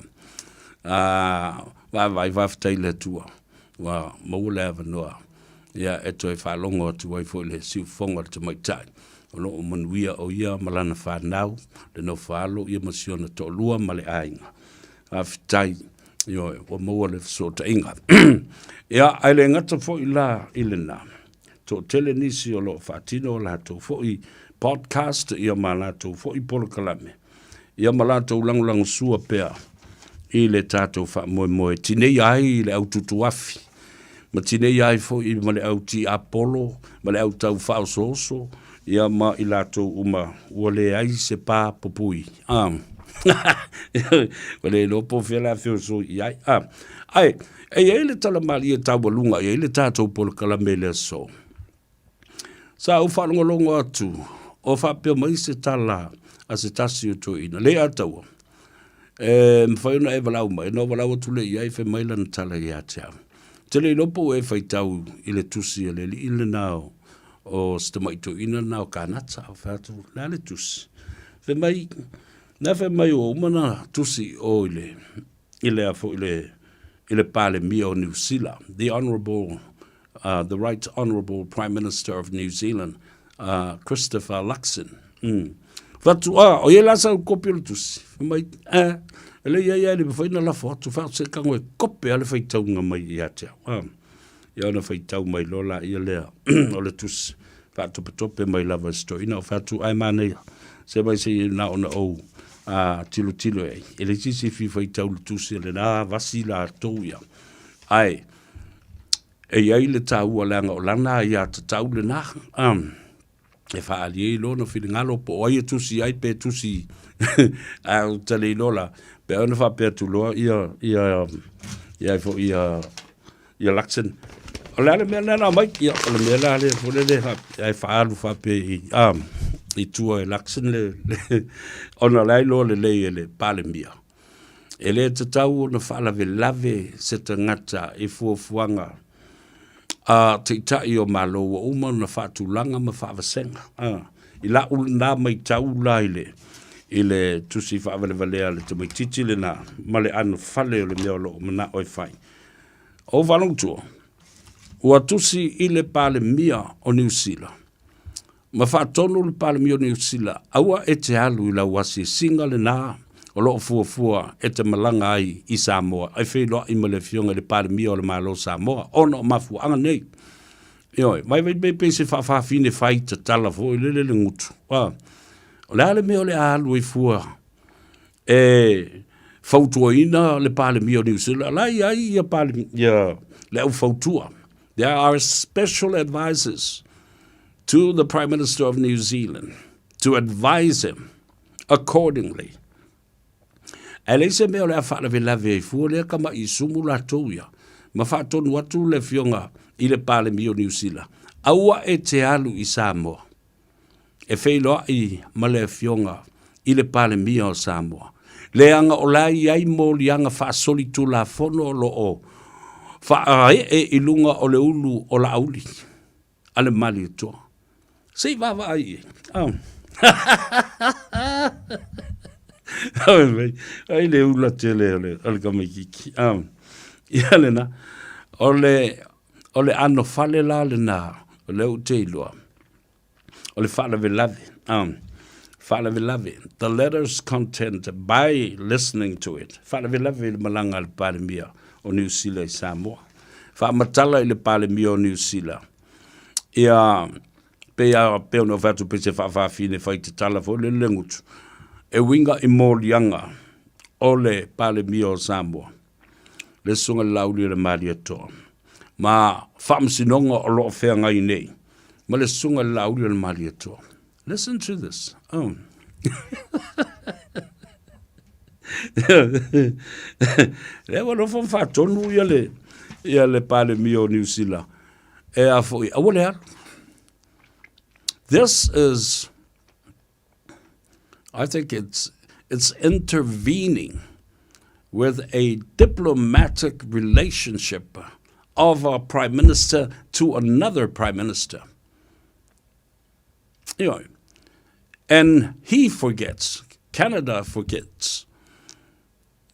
Uh, vaavaai faafetai le Atua ua maua le avanoa ia e toe faalogo atu ai foi le siufofoga o le tamaitai o lo o manuia o ia ma lana fanau, le nofo alo ia ma si ona toalua ma le aiga. Faafetai, ioe, ua maua le fesootaiga. Ia, ae le gata foi la i lena, toatele nisi o lo o faatino a latou foi podcast ia ma latou foi polokalame, ia ma latou lagolagosua pea i le tatou faamoemoe tineia ai le au tutuafi, ma tineia ai foi ma le au tiapolo, ma le au tau faaosooso, ia ma i latou uma ua leai se pa pupui. Ah. Ua le iloa po o fea la feosoi i ai. Ah. Ae, e i ai le tala malie taualuga i ai le tatou polokalame i le aso. Sa ou faalogologo atu o faapea mai se tala a se tasi o toeaiina, Leiataua, e mafai ona e valaau mai, ona ou valaau atu lea i ai, fai mai lana tala ia te au. Ou te le iloa po ua e faitau i le tusi a le alii lena o, o si tamai toeaina lena o Kanata. Ou fai atu, le a le tusi? Fai mai, na fai mai ua uma ona tusi i o i le, i le a foi le, i le Palemia o Niu Sila, the Honourable, uh, the Right Honourable Prime Minister of New Zealand, uh, Christopher Luxon. Mm. Fatu, ah, o ia la sa kopi o le tusi. Fai mai, eh, e le ia ia le mafai na lafo atu, fa se kango e kope ale faitauga mai ia te au. Ah. Ia ona faitau mai loa laia lea o le tusi faatopetope mai lava e si toeaina o fai atu, Ae manaia, se mai se i na ona ou a, tilotilo i ai. E leai se isi e fia faitau i le tusi a lena vasi latou ia. Ae e i ai le taua leaga o lana aiatatau lena. Um, e faaali ai lona finagalo po o ai e tusi ai pe tusi ae ou te le iloa la pe ai ona faapea atu loa ia ia ia ai foi ia ia Luxon o le a le mea lea na aumai ia o le mea la lea foi lele ae faaalu faapea i a i tua e Luxon le, le ona o la e iloa lelei e le Palemia e le tatau ona faalavelave se tagata i fuafuaga a Taitai o Malo ua uma ona faatulaga ma faavasega. A, i la'u lena maitau la i le, i le tusi faavalevalea a le tamaitiiti lena ma le anofale o le mea o lo o mana'o e fai. O Valautua, ua tusi i le Palemia o Niu Sila ma faatonu le Palemia o Niu Sila, aua e te alu i lau asiasiga lena o lo o fuafua e te malaga ai i Samoa e feiloai ma le Afioga i le Palemia o le Malo o Samoa ona o mafuaaga nei. Ioe, vaivai pei pei se faafafine fai tatala foi lele le gutu. A, o le a le mea o le a alu ai fua e fautuaina le Palemia o Niu Sila, la e i ai ia, Palemia, ia le au fautua. There are special advisors to the Prime Minister of New Zealand to advise him accordingly. Ae leai se mea o le a faalavelave ai fua lea tama'i sumu latou ia, ma faatonu atu le Afioga i le Palemia o Niu Sila. Aua e te alu i Samoa e feiloai ma le Afioga i le Palemia o Samoa, leaga o la e i ai moliaga faasolitulafono o lo o faaee i luga o le ulu o Laauli a le Malietoa. Se i vaavaai i ai. Ai le ula tele o le tamaitiiti. Ia lena, o le O le ano fale la lena o lea ou te iloa, o le faalavelave, faalavelave, the letters content by listening to it, faalavelave i le malaga a le Palemia o Niu Sila i Samoa. Faamatala i le Palemia o Niu Sila, ia, pei a, pei ona ou fai atu pei se faafafine fai tatala foi lele le gutu, e uiga i moliaga o le Palemia o Samoa. le Susuga i le Laauli o le Malietoa, ma faamasinoga o lo o feagai nei ma le Susuga i le Laauli o le Malietoa. Listen to this. Oh. Lea ua nofo ma faatonu ia le, ia le Palemia o Niu Sila. E a foi, aua le alu. This is I think it's, it's intervening with a diplomatic relationship of a prime minister to another prime minister. You know, and he forgets, Canada forgets,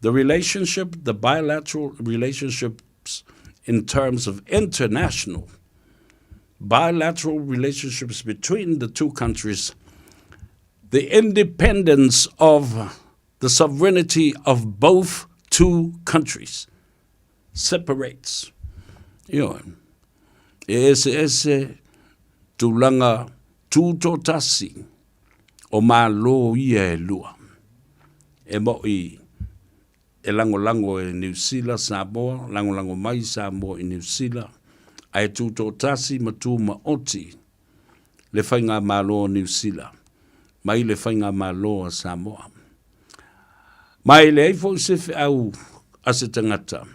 the relationship, the bilateral relationships in terms of international bilateral relationships between the two countries, the independence of the sovereignty of both two countries separates. You know, e ese ese tulaga tūtōtasi o Malo ia e lua. E moʻi e lagolago e Niu Sila Samoa, lagolago mai Samoa i Niu Sila, ae tūtoʻotasi ma tūmaoti le Faigamalo o Niu Sila mai le Faigamalo a Samoa. Ma e leai foi se feau a se tagata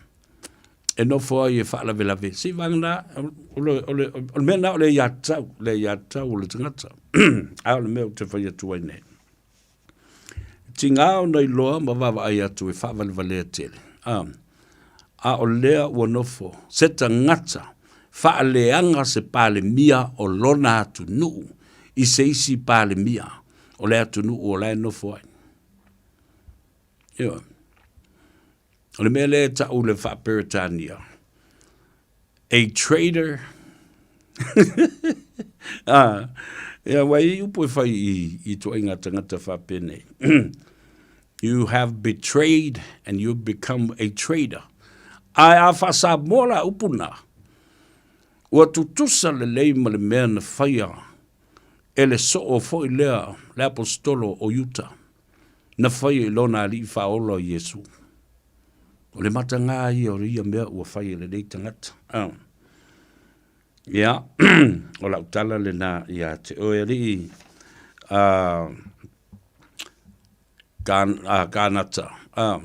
e nofo ai e faalavelave. Se i vagana, o le, o le, o le mea na o le iatau, le iatau o le tagata. A o le mea ou te fai atu ai nei. Tigā ona iloa ma vaavaai atu e faavalevalea tele, a, a o lea ua nofo se tagata faaleaga se Palemia o lona atunuu i se isi Palemia o le atunuu o la e nofo ai. Ioe. O le mea lea e tau le faa-Peretania, a traitor ah, ia, ua i upu e fai i, i toaiga tagata faapenei. You have betrayed and you become a traitor. Ae a faa-Samoa la upu na, ua tutusa lelei ma le mea na faia e le soo foi lea le aposetolo o Iuta, na faia i lona Alii Faaola o Iesu. O le matagā ia o ia mea ua fai e lenei tagata. Ah. Ia, o lau tala lena ia te oe alii, uh, Kānata. Ah,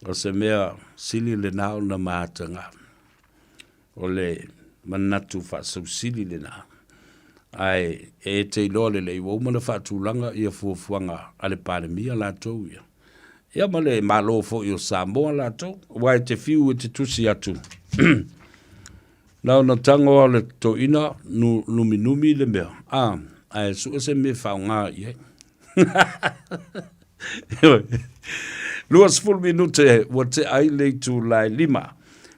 o se mea sili lena ona matagā. O le manatu faasausili lena. Ae e te iloa lelei ua uma ona faatulaga ia fuafuaga a le Palemia latou ia. Ia ma le Malo foi o Samoa latou, aua e te fiu e te tusi atu. Na ona tago lava o le toeaina numinumi le mea, a, ae sue se mea e faaaoga i ai. 20 minute ua tea ai le itula e 5.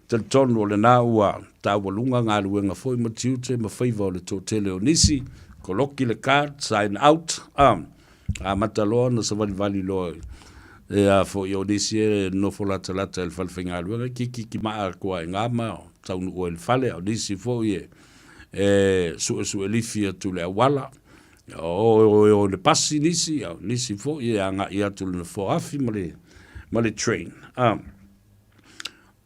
Talitonu o lena ua taualuga galuega foi ma tiute ma faiva o le toatele o nisi, koloki le card, sign out, a, amata loa ona savalivali loa e a foi o nisi e nofo latalata i le fale faigaluega, kikiki maa atu lava i ina ma taunuu ai i le fale, a o nisi foi e e suesue lifi atu i le auala, O o le pasi nisi, a o nisi foi e agai atu i le nofoa afi ma le, ma le train. A,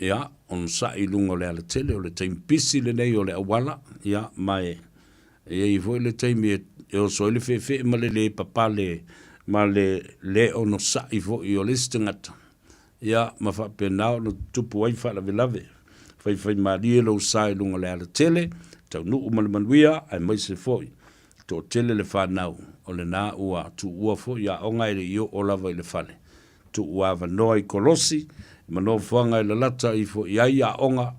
ia, onosai i luga o le alatele, o le taimi pisi lenei o le auala, ia, ma e, e i ai foi le taimi e, e oso ai le feefee ma le lē papale ma le lē onosai foi o le isi tagata, ia, ma faapena ona tutupu ai faalavelave. Faifaimalie lou sa i luga o le alatele. Taunuu ma le manuia aemaise foi toatele le fanau o lena ua tuua foi aoga e le i oo lava i le fale. Tuu avanoa i kolosi ma nofoaga e lalata ifo i ai aoga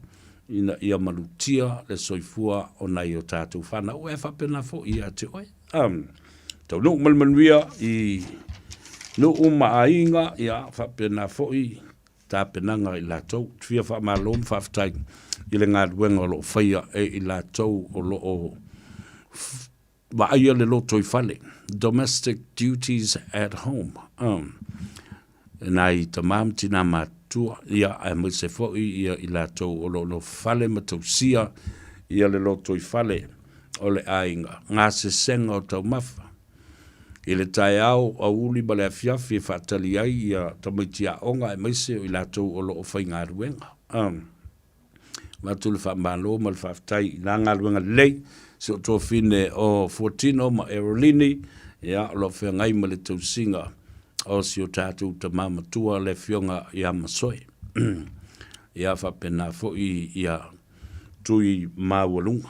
ina ia malutia le soifua o nai o tatou fanau. E faapena foi ia te oe. Taunuu ma le manuia i nuu ma aiga, ia faapena foi tapenaga i latou. Ou te fia faamalo ma faafetai i le galuega o lo o faia e i latou o lo o vaaia le lotoifale, domestic duties at home, e nai tama ma tina matutua, ia, aemaise foi ia i latou o lo o nofofale ma tausia ia le lotoifale o le aiga, gasesega o taumafa. I le taeao, aoauli ma le afiafi e faatali ai ia tamaiti aoga aemaise o i latou o lo o faigaluega. Avatu le faamalo ma le faafetai i la galuega lelei, si ou tuafine o Fuatino ma Erolini, ia, o lo o feagai ma le tausiga o si o tatou tama matua le Afioga ia Masoe. Ia faapena foi ia Tui Maualuga.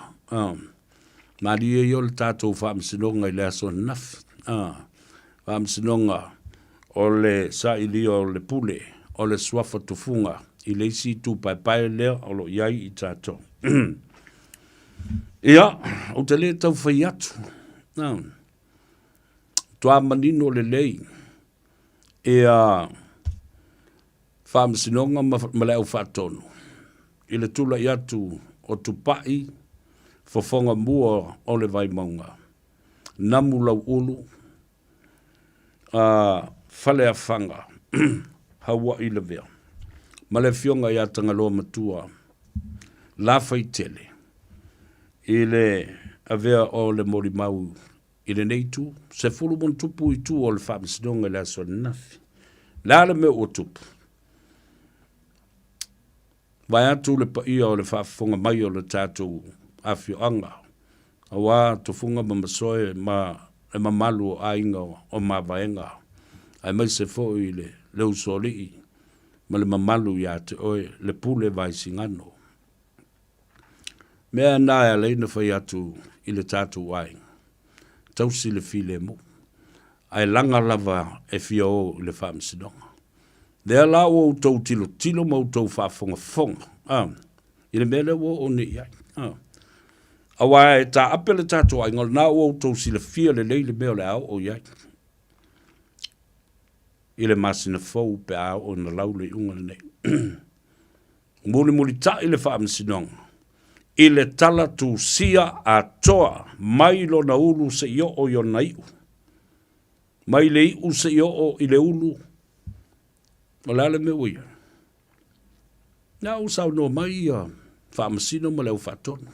Malie ia o le tatou faamasinoga i le aso ananafi. Faamasinoga o le sailia o le pule o le suafa tufuga i le isi itu paepae lea o lo o i ai i tatou. Ia, ou te le tau fai atu. Matua manino lelei ia Faamasinoga ma le au faatonu i le tulai atu o Tupai fofoga mua o le Vaimauga, Namu Lauulu, a Faleafaga, Haua'i Lavea, ma le Afioga ia Tagaloa Matua Lafaitele i le avea o le molimau i lenei itu, 10+ itu o le Faamasinoga i le aso ananafi. O le a le mea ua tupu? Vaeatu le paia o le faafofoga mai o le tatou afioaga, aua Tufuga ma Masoe ma le mamalu o aiga o Mavaega, aemaise foi le le Usoalii ma le mamalu ia te oe le Pule Vaisigano. Mea na e ala ai ona fai atu i le tatou aiga, tausi le filemu, ae laga lava e fia o i le faamasinoga. Lea la ua outou tilotilo ma outou faafogafoga a, i le mea lea ua oo nei i ai. A. Aua e taape le tatou aiga, o lena ua outou silafia lelei le mea o le a oo i ai i le masina fou pe a oo ina lau le iuga lenei. Mulimulitai le Faamasinoga i le tala tusia atoa mai lona ulu seia oo i ona iu. Mai le iu seia oo i le ulu, o le a le mea ua i ai? Na ua saunoa mai ia Faamasino ma le au faatonu.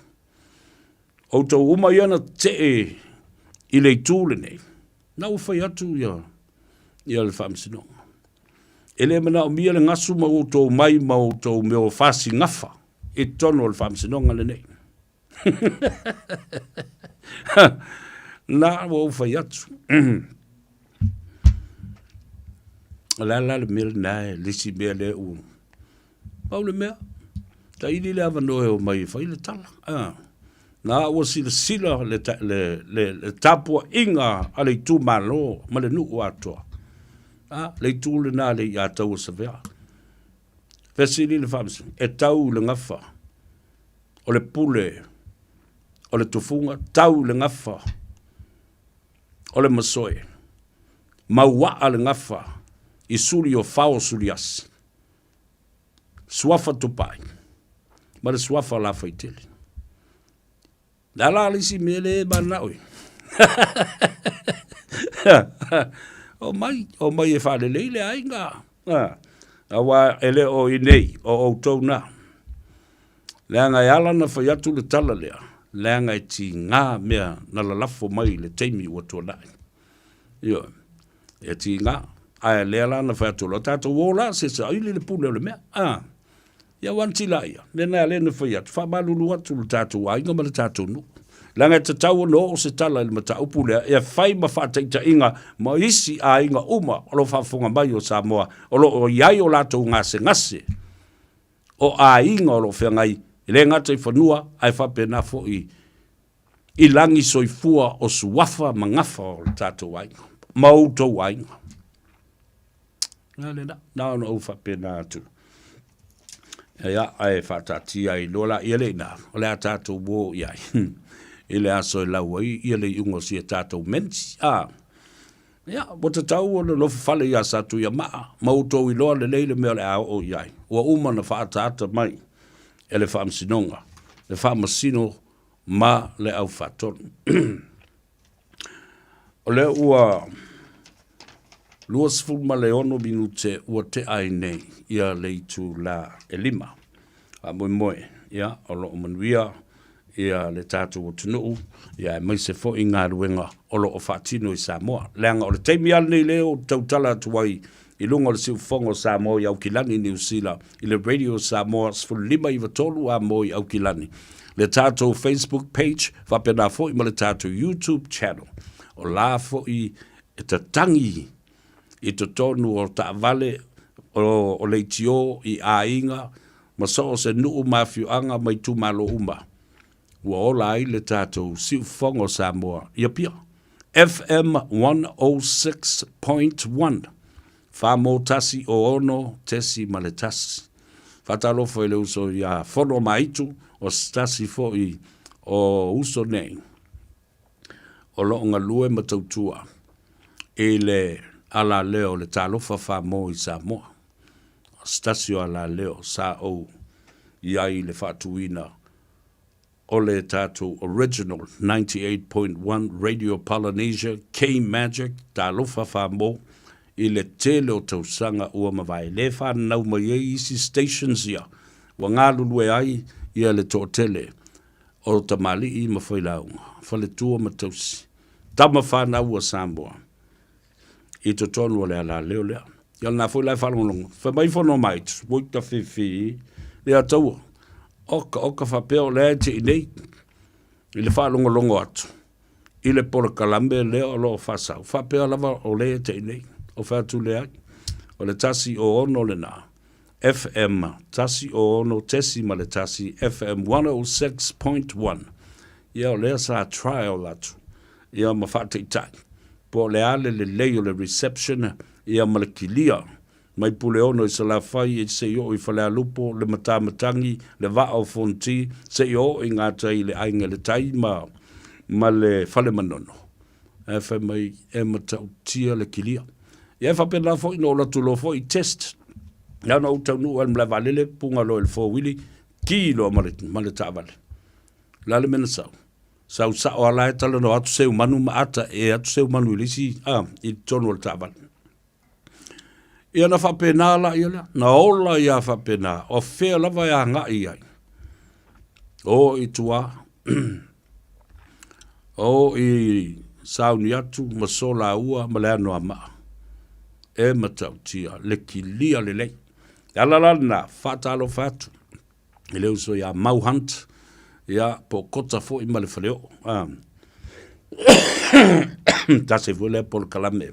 Outou uma ia na tetee i le itu lenei, na ua fai atu ia, ia le Faamasinoga. E le manaomia le gasu ma outou mai ma outou mea o fasigafa i totonu o le Faamasinoga lenei. Na ua ou fai atu. O le a la le mea lena e le isi mea lea ua... Pau le mea, taili le avanoa e omai e fai le tala. Ah. Na ua silasila le, le, le, le tapuaiga a le itumalo ma le nuu atoa. Ah, le itu lena le i ataua Savea. Fesili le faamasino, e tau i le gafa o le pule o le tufuga, tau i le gafa o le masoe, mauaa le gafa i suli o fao suliasi, suafa Tupai ma le suafa Lafaitele. Le a la le isi mea lea e mananao i? Omai, omai e faalelei le aiga. Aua e le o i nei, o outou na. Leaga e ala ona fai atu le tala lea, leaga e tiga mea na lalafo mai i le taimi ua tuanai. Ioe, e tiga. Ae lea la na fai atu loa, tatou o la se saili le pule o le mea. A, ia ua tila ia, mea na lea na fai atu, faamalulu atu le tatou aiga ma le tatou nuu. Leaga e tatau ona oo se tala i le mataupu lea, e fai ma faataitaiga ma isi aiga uma o lo o faafofoga mai o Samoa, o lo o i ai o latou gasegase o aiga o lo o feagai. E le gata i fanua, ae faapena foi i lagi soifua o suafa ma gafa o le tatou aiga, ma outou aiga. Na lena, na ona ou faapena atu. Ia, ae faataatia ai loa la ia le ina, o le a tatou o i ai i le aso e lau ai ia le iuga o si a tatou menti. A, ia, ua tatau ona nofo fale iā Satuiamaa, ma outou iloa lelei le mea o le a oo i ai. Ua uma ona faaataata mai e le Faamasinoga, le Faamasino ma le Au Faatonu. O lea ua 26 minute ua tea ai nei ia le itula e 5. Faamoemoe, ia, o lo o manuia ia le tatou atunuu, ia aemaise foi galuega o lo o faatino i Samoa. Leaga o le taimi lava lenei lea ou te tautala atu ai i luga o le siufofoga o Samoa i Aukilani, Niu Sila, i le Radio Samoa 1593 Amoa i Aukilani, le tatou Facebook page, faapena foi ma le tatou YouTube channel. O la foi e tatangi i totonu o taavale o leitio i aiga ma so o se nuu ma afioaga ma itumalo uma ua ola ai le tatou siufofoga o Samoa i Apia. FM 106.1, 4 mo 1 tesi ma le tasi. Faatalofa i le uso ia Fono Maitu, o se tasi foi o uso nei o lo o galue ma tautua i le alaleo o le Talofa Famo i Samoa. O se tasi o alaleo sa ou i ai i le faatuina o le tatou original 98.1 Radio Polynesia K-Magic Talofa Famo i le tele o tausaga ua mavae le fananau mai ai isi stations ia ua galulue ai ia le toatele o tamalii ma failauga, faletua ma tausi, tama fanau a Samoa i totonu o le alaleo lea. Ia lena foi la e faalogologo, fai mai fono mai, ui tafifi, le ataua, oka oka faapea o lea e te i nei, i le faalogologo atu, i le polokalame lea o lo o faasau, faapea lava o lea e te i nei, o fai atu leai, o le 106 lena, FM 106.1, FM 106.1, ia o lea sa trial atu, ia ma faataitai, po o le a le lelei o le reception, ia ma le kilia, mai Puleono i Salafai e se i oo i Falealupo, le Matamatagi, le Vaa o Fonoti, se i oo i gatai i le Aiga i le Tai ma, ma le Fale Manono. Ae fai mai e matautia le kilia. Ia e faapena foi na ou alu atu loa foi i test. Na ona ou taunuu lava i le malae vaalele, puga loa i le four wheelie, ki loa ma le, ma le taavale. O le a le mea na sau? Sau sao lava la e talanoa atu seumanu ma ata e atu seumanu i le isi, a, i totonu o le taavale. Ia na faapena la ia lea, na ola ia faapena, o fea lava e agai i ai. O i tua, o i sauni atu ma solaua ma le Anoamaa. E matautia le kilia lelei. Le ala la lena, faatalofa atu i le uso ia Mau Hunt, ia po o Kota foi ma le Faleoo. Ah. Tasi foi lea polokalame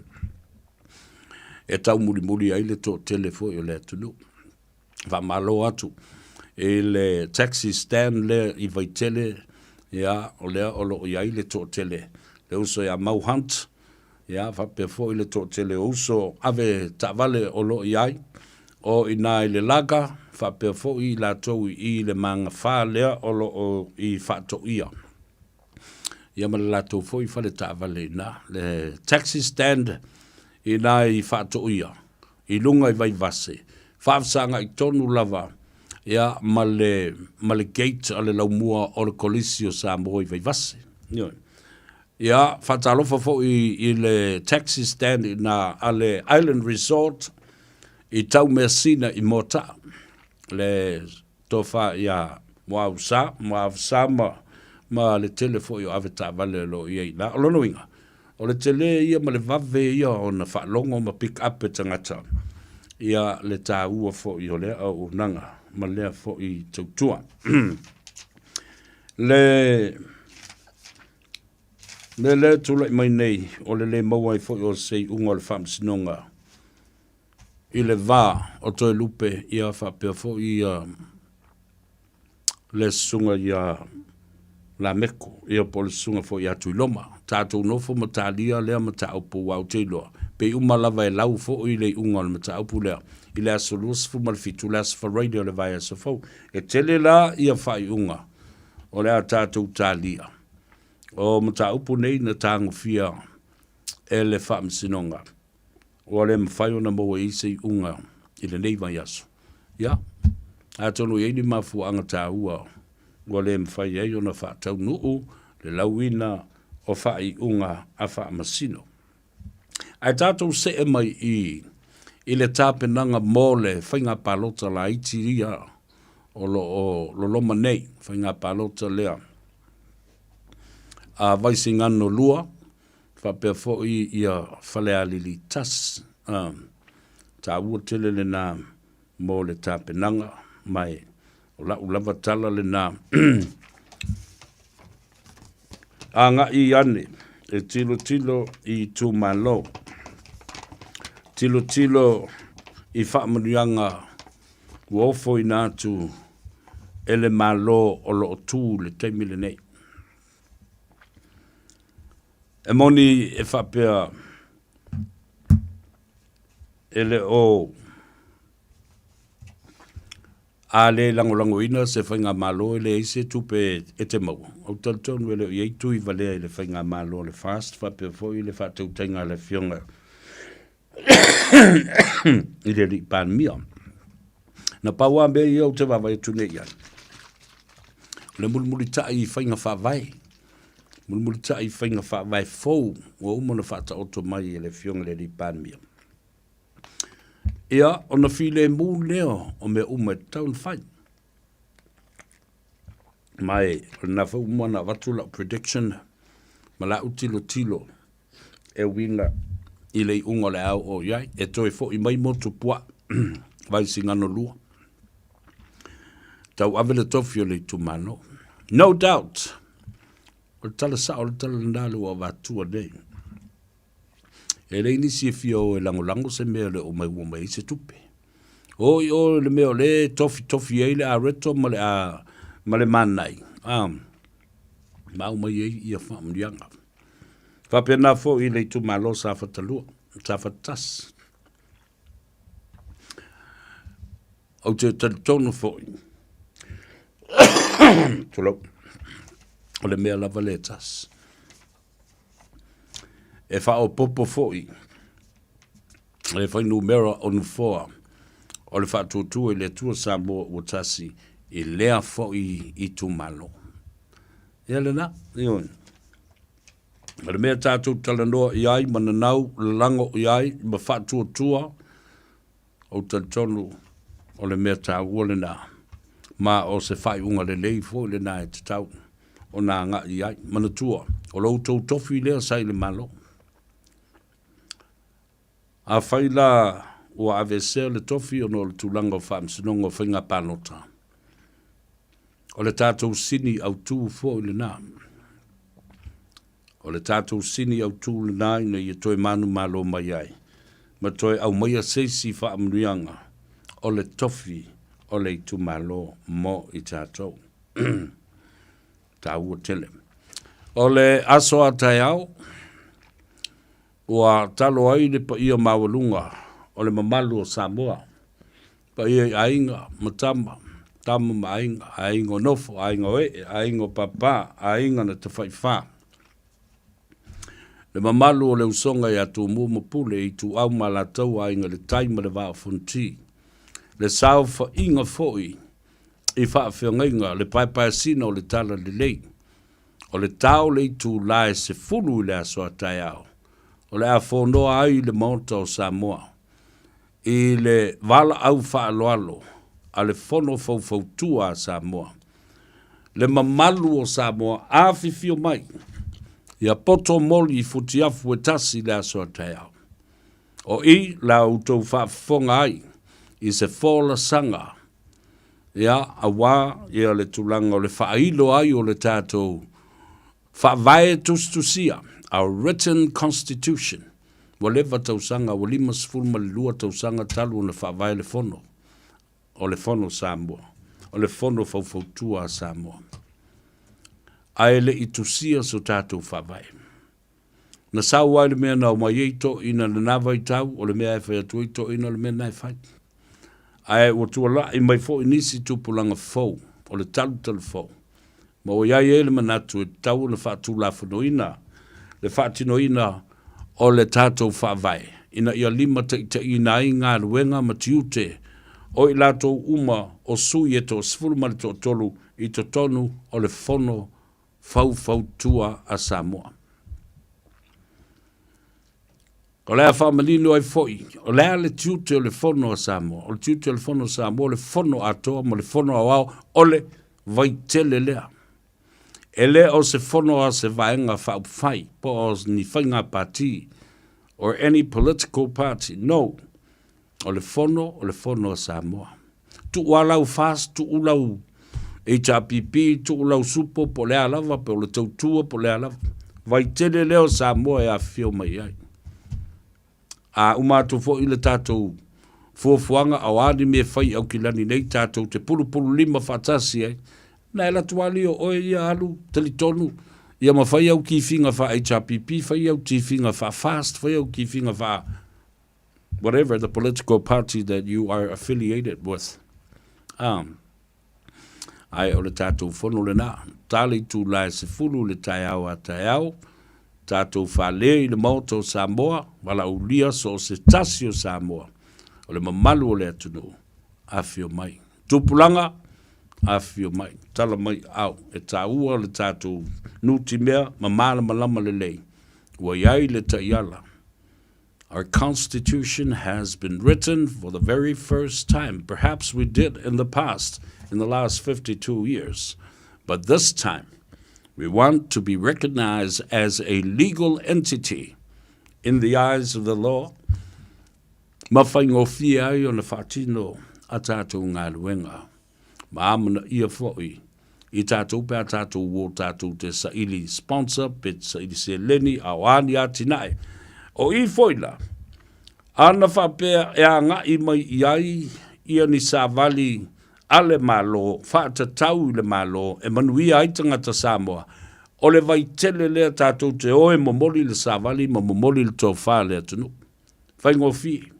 e taumulimuli ai le toatele foi o le atunuu. Faamalo atu i le taxi stand lea i Vaitele, ia, o lea o lo o i ai le toatele, le uso ia Mau Hunt, Ia, faapea foi le toatele o uso ave taavale o lo o i ai, o i ina i le Laga, faapea foi i latou i i le magafa lea o lo o i Faatoia. Ia ma le latou foi fale taavale i ina, le taxi stand i ina i Faatoia, i luga i Vaivase, faafesagai tonu lava ia ma le, ma le gate a le laumua o le Kolisi o Samoa i Vaivase. Ioe. Ia, faatalofa foi i le taxi stand i ina a le Island Resort i Taumeasina i Moataa, le tofa ia Muausa, Muausa ma, ma le tele foi o avetaavale o lo o i ai i ina. O lona uiga, o le tele ia ma le vave ia ona faalogo ma pick up e tagata ia le taua foi o lea auaunaga ma lea foi tautua. Le mea lea e tulai mai nei, o le lē maua ai foi o se iuga o le Faamasinoga i le va o Toelupe ia faapea foi ia Le susuga ia Lameko, ia po o le susuga foi ia Tuiloma. Tatou nofo ma talia lea mataupu aua ou te iloa, pei uma lava e lau foi le iuga o le mataupu lea i le aso 27, le aso Faraile o le vaiaso fou. E tele la ia faaiuga o le a tatou talia. O mataupu nei na tagofia e le Faamasinoga ua le mafai ona maua i ai se iuga i lenei vaiaso. Ia, atonu e i ai ni mafuaaga taua ua le mafai ai ona faataunuu le lauina o faaiuga a Faamasino. Ae tatou see mai i i le tapenaga mo le faiga palota laiti ia o lo o loloma nei, faiga palota lea a Vaisigano 2 faapea foi ia Falealili 1. A, taua tele lena mo le tapenaga, ma e o la'u lava tala lena. Agai ane e tilotilo i itumalo, tilotilo i faamanuiaga ua ofoina atu e le Malo o lo o tu i le taimi lenei. E moni e faapea e le o a le lagolagoina se faigamalo e leai se tupe e te maua. Ou te talitonu e le o i ai tui valea i le faigamalo a le FAST faapea foi le faatautaiga a le Afioga i le Alii Palemia. Na pau lava mea ia ou te vaavaai atu nei i ai, o le mulimulitai i faiga faavae, mulimulitai i faiga faavae fou ua uma ona faataoto mai e le Afioga i le Alii Palemia. Ia, ona filemu lea o mea uma e tatau ona fai. Ma e, o lena foi ua uma ona avatu lau prediction ma lau tilotilo e uiga i le iuga o le a oo i ai. E toe foi mai motu puaa, Vaisigano 2. Tauave le tofi o le itumalo. No doubt, o le tala sao o le tala lena le ua avatua nei. E leai nisi e fia o e lagolago se mea e le o maua mai ai se tupe. O i o le mea o lea e tofitofi ai le areto ma le, a, ma le manai, a, ma aumai ai ia faamanuiaga. Faapena foi i le itumalo Safata 2, Safata 1. Ou te talitonu foi, tulou, o le mea lava lea e tasi. E faaopoopo foi le fuainumera o nofoa o le Faatuatua i le Atua Samoa ua Tasi i lea foi itumalo. Ia lena, ioe. O le mea tatou talanoa i ai ma nanau lalago i ai ma faatuatua, Ou te talitonu o le mea taua lena, ma o se faaiuga lelei foi lena e tatau ona agai i ai. Manatua, o lo outou tofi lea sa i le Malo. Afai la ua aveesea le tofi ona o le tulaga o Faamasinoga o Faiga Palota, o le tatou sini autu foi lena. O le tatou sini autu lena ina ia toe manumalo mai ai ma toe aumaia se isi faamanuiaga o le tofi o le itumalo mo i tatou. Taua tele. O le aso a taeao, ua talo ai le paia maualuga o le mamalu o Samoa, paia i aiga ma tama, tama ma aiga, aiga o nofo, aiga o ee, aiga o papa, aiga na tafaifa. Le mamalu o le usoga ia Tumua ma Pule, Ituau ma Alataua, Aiga i le Tai ma le Vaa o Fonoti. Le saofaiga foi i faafeagaiga, le paepaeasina o le Talalelei. O le tao le itula e 10 i le aso a taeao, o le a fonoa ai le Maota o Samoa i le valaau faaaloalo a le Fono Faufautua a Samoa, le mamalu o Samoa afifio mai ia poto moli i futiafu e tasi i le aso a taeao. O i la outou faafofoga ai i se folasaga ia, aua ia le tulaga o le faailo ai o le tatou Faavae tusitusia, our written constitution, ua leva tausaga, ua 52 tausaga talu ona faavae le Fono, o le Fono Samoa. o le Fono Faufautua a Samoa. Ae le i tusia so tatou Faavae. Na sau ai le mea na omai ai toeaiina i lena vaitau, o le mea e fai atu ai toeaiina o le mea lena e fai. Ae ua tuala'i mai foi nisi tupulaga fou, o le talutalu fou, ma ua i ai ai le manatu e tatau ona faatulafonoina le faatinoina o le tatou Faavae ina ia limataitaiina ai galuega ma tiute o i latou uma o sui e toasefulu ma le toatolu i totonu o le Fono Faufautua a Samoa. O le a faamanino ai foi, o le a le tiute o le Fono a Samoa? O le tiute o le Fono a Samoa, o le Fono atoa ma le Fono Aoao, o le vaitele lea. E le o se fono a se vaega faaupufai po o ni faiga pati or any political party. No. O le fono, o le fono a Samoa. Tuu lava lau FAST, tuu lau HRPP, tuu lau SUPO, po o le a lava, po o le Tautua, po o le a lava. Vaitele lea o Samoa e afifio mai ai. A uma atu foi le tatou fuafuaga o a ni mea e fai i Aukilani nei, tatou te pulupululima faatasi ai, na e alu atu lava o oe ia alu, talitonu, ia ma fai au kifiga faa-HRPP, fai au tifiga faa-FAST, fai au kifiga faa whatever the political party that you are affiliated with. Um, ae o le tatou fono lena. Ta le itula e 10 i le taeao a taeao, tatou fale i le Maota o Samoa, valaaulia so o se tasi o Samoa, o le mamalu o le atunuu, afifio mai. Tupulaga, afifio mai, tala mai au, e taua le tatou nutimea ma malamalama lelei, ua i ai le taiala. Our Constitution has been written for the very first time. Perhaps we did in the past, in the last 52 years. But this time, we want to be recognized as a legal entity in the eyes of the law. Ma faigofie ai ona faatino a tatou galuega. Ma amanaia foi i tatou pe a tatou o tatou te saili sponsor pe saili seleni a o a ni atinae. O i foi la, ana faapea e agai mai i ai ia ni savali a le Malo, faatatau i le Malo e manuia ai tagata Samoa, o le vaitele lea tatou te o e momoli le savali ma momoli le tofa a le atunuu. Faigofie.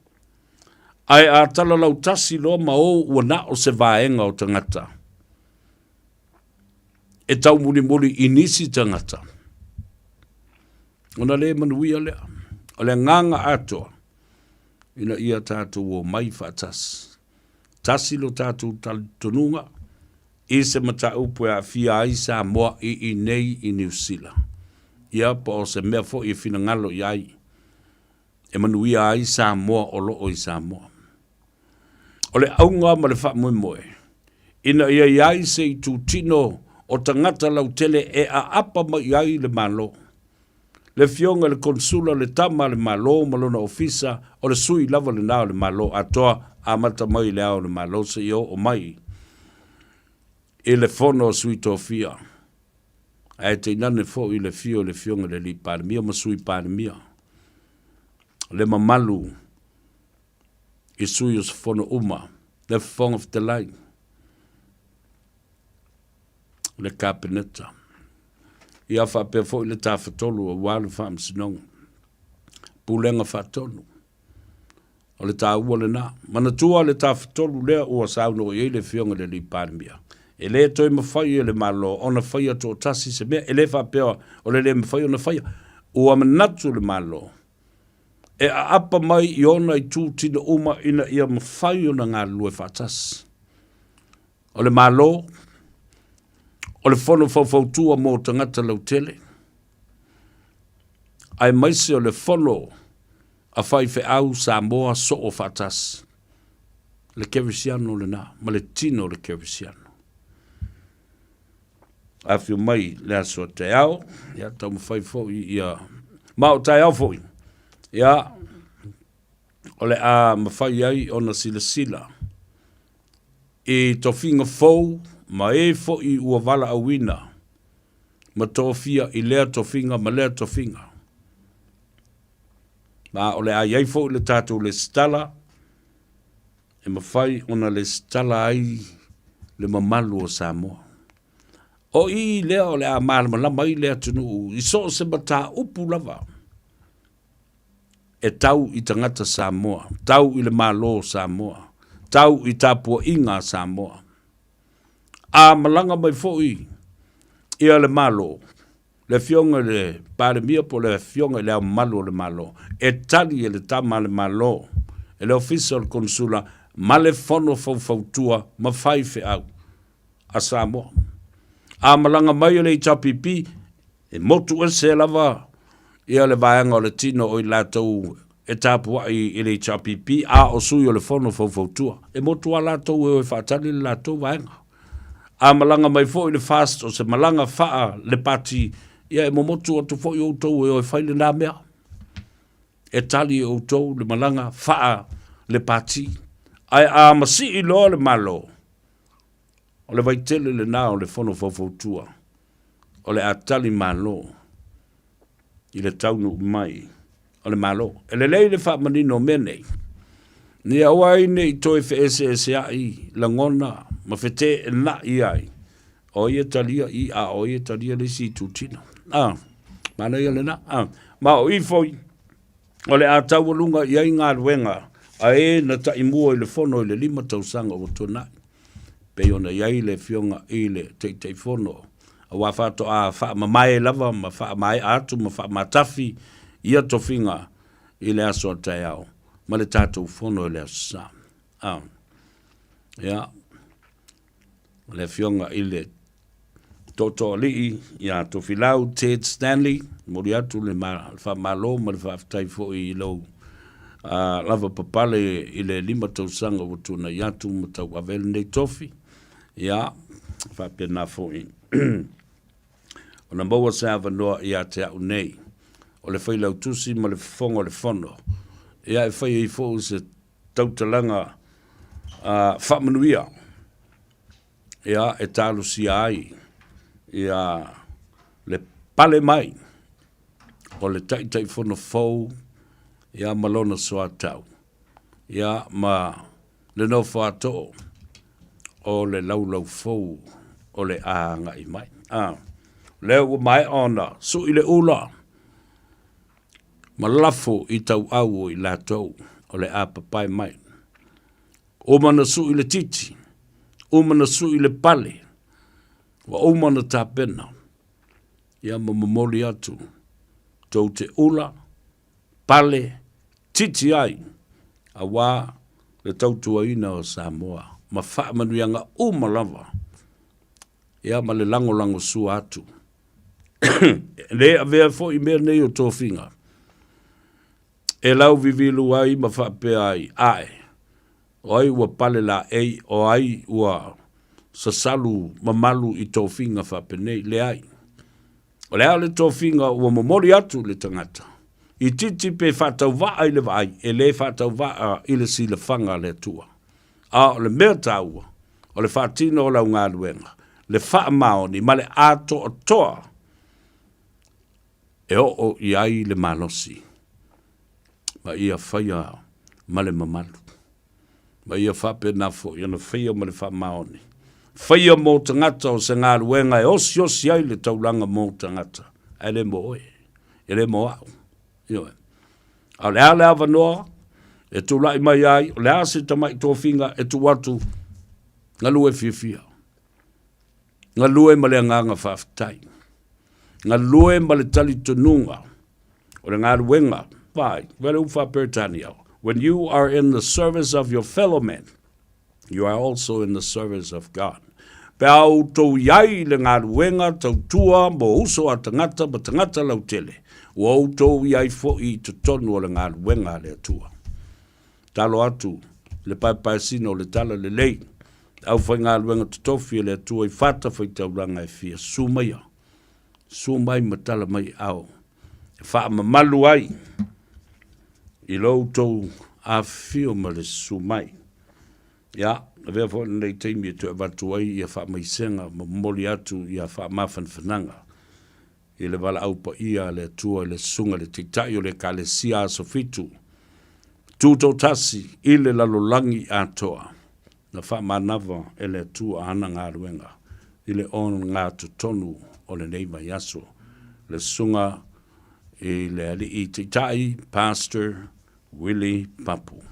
Ae a talalau tasi loa ma o ua na o se vaega o tagata e taumulimuli i nisi tagata, ona le manuia lea. O le agaga atoa, ina ia tatou omai faatasi. Tasi lo tatou talitonuga i se mataupu e aafia ai Samoa i inei i Niu Sila. Ia, po o se mea foi e finagalo i ai e manuia ai Samoa o lo o i Samoa. O le auga ma le faamoemoe, ina ia i ai se itutino o tagata lautele e aapa mai ai le Malo. Le Afioga i le Konesula, le tama a le Malo ma lona ofisa, o le sui lava lena o le Malo atoa, amata mai i le Ao o le Malo seia oo mai i le Fono a Sui Tofia. Ae tainane foi le afio i le Afioga i le Alii Palemia ma Sui Palemia, le mamalu i sui usufono uma, le Fofoga Fetalai, le Kapeneta, ia faapea foi le Tafatolu aua le Faamasinoga, Pulega Faatonu. O le taua lena. Manatua le Tafatolu lea ua saunoa i ai le Afioga i le Alii Palemia, e le toe mafai e le Malo ona faia toatasi se mea, e le faapea o le le mafai ona faia. Ua manatu le Malo e aapa mai i ona itu tino uma ina ia mafai ona galulue faatasi. O le Malo, o le Fono Faufautua mo Tagata Lautele, aemaise o le Fono a Faifeau Samoa Soo Faatasi, le kerisiano lena ma le tino o le kerisiano. Afio mai le aso a taeao, ia taumafai foi ia, ma o taeao foi, ia, o le a mafai ai ona silasila i tofiga fou ma e foi ua valaauina ma tofia i lea tofiga ma lea tofiga. Ma o le a i ai foi le tatou lesitala e mafai ona lesitala ai le mamalu o Samoa. O i lea o le a malamalama ai le atunuu i so o se mataupu lava e tau i tagata Samoa, tau i le Malo o Samoa, tau i tapuaiga a Samoa. A malaga mai foi ia le Malo, le Afioga i le Palemia po o le Afioga i Le Ao Mamalu o le Malo, e tali e le Tama a le Malo, e le Ofisa o le Konesula ma le Fono Faufautua ma faifeau a Samoa. A malaga mai le HRPP, e motu ese lava ia le vaega o le tino o i latou e tapuai i le HRPP, a o sui o le Fono Faufautua. E motu lava latou e o e faatali le latou vaega. A malaga mai foi le FAST o se malaga faa le pati, ia e momotu atu foi outou e o e fai lena mea. E tali e outou le malaga faa le pati. Ae a masii loa le Malo, o le vaitele lena o le Fono Faufautua, o le a tali malo i le taunuu mai o le Malo. E lelei le faamanino o mea nei, ina ia aua ai ne i toe feeseesea'i lagona ma feteena'i ai, o ai e talia i a o ai e talia le isi itutino. A, manaia lena. A, ma o i foi, o le a taualuga i ai galuega a e na taimua i le Fono i le 5 tausaga ua tuanai, pei ona i ai le Afioga i le Taitaifono, aua faatoa faamamae lava ma faamaea atu ma faamatafi ia tofiga i le aso a taeao ma le tatou Fono i le Aso Sa. A, ia, le Afioga i le Tootooalii ia Tofilau Ted Stanley, momoli atu le faamalo ma le faafetai foi i lou lavapapale i le 5 tausaga ua tuanai atu ma tauave ai lenei tofi. Ia, faapena foi ona maua se avanoa ia te au nei o le Failautusi ma le Fofoga o le Fono, ia e fai ai foi se tautalaga faamanuia ia e talosia ai ia le pale mai o le Taitaifono fou ia ma lona soatau ia ma le nofo atoo o le laulau fou o le a agai mai. A, lea ua maea ona sui le ula ma lafo i tauau o i latou o le a papae mai. Uma na sui le titi, uma na sui le pale, ua uma na tapena, ia ma momoli atu tou te ula, pale, titi ai, aua le tautuaina o Samoa ma faamanuiaga uma lava, ia ma le lagolagosua atu. E le avea foi mea nei o tofiga e lauvivilu ai ma faapea ai, Ae, o ai ua pale laei, o ai ua sasalu mamalu i tofiga faapenei? Leai. O le a le tofiga ua momoli atu i le tagata? Itiiti pe faatauvaa i le vaai, e le faatauvaa i le silafaga a le Atua. A o le mea taua, o le faatino o lau galuega, le faamaoni ma le atoatoa e oo i ai le malosi, ma ia faia ma le mamalu, ma ia faapena foi ona faia ma le faamaoni, faia mo tagata o se galuega e osiosi ai le taulaga mo tagata, ae le mo oe, e le mo au. Ioe. A o le a le avanoa e tulai mai ai, o le a se tamai tofiga e tuu atu, galue fiafia. Galue ma le agaga faafetai. Galue ma le talitonuga o le galuega. Vai, vele ufa Peretania. When you are in the service of your fellow man, you are also in the service of God. Pe a outou i ai i le galuega tautua mo uso a tagata ma tagata lautele, ua outou i ai foi i totonu o le galuega a le Atua. Talo atu i le paepaesina o le Tala Lelei, le aufaigaluega totofi a le Atua i fatafaitaulaga e fia, susu maia, susu mai ma tala mai ao, e faamamalu ai i lo outou afifio ma le susu mai. Ia, avea foi lenei taimi e toe avatu ai ia faamaisega ma momoli atu ia faamafanafanaga i le valaau paia a le Atua i le Susuga i le Taitai o le Ekalesia Aso Fitu, Tutoatasi i le lalolagi atoa. Na faamanava e le Atua ana galuega i le ogatotonu o lenei vaiaso. Le Susuga i le Alii Taitai Pastor Willie Papu.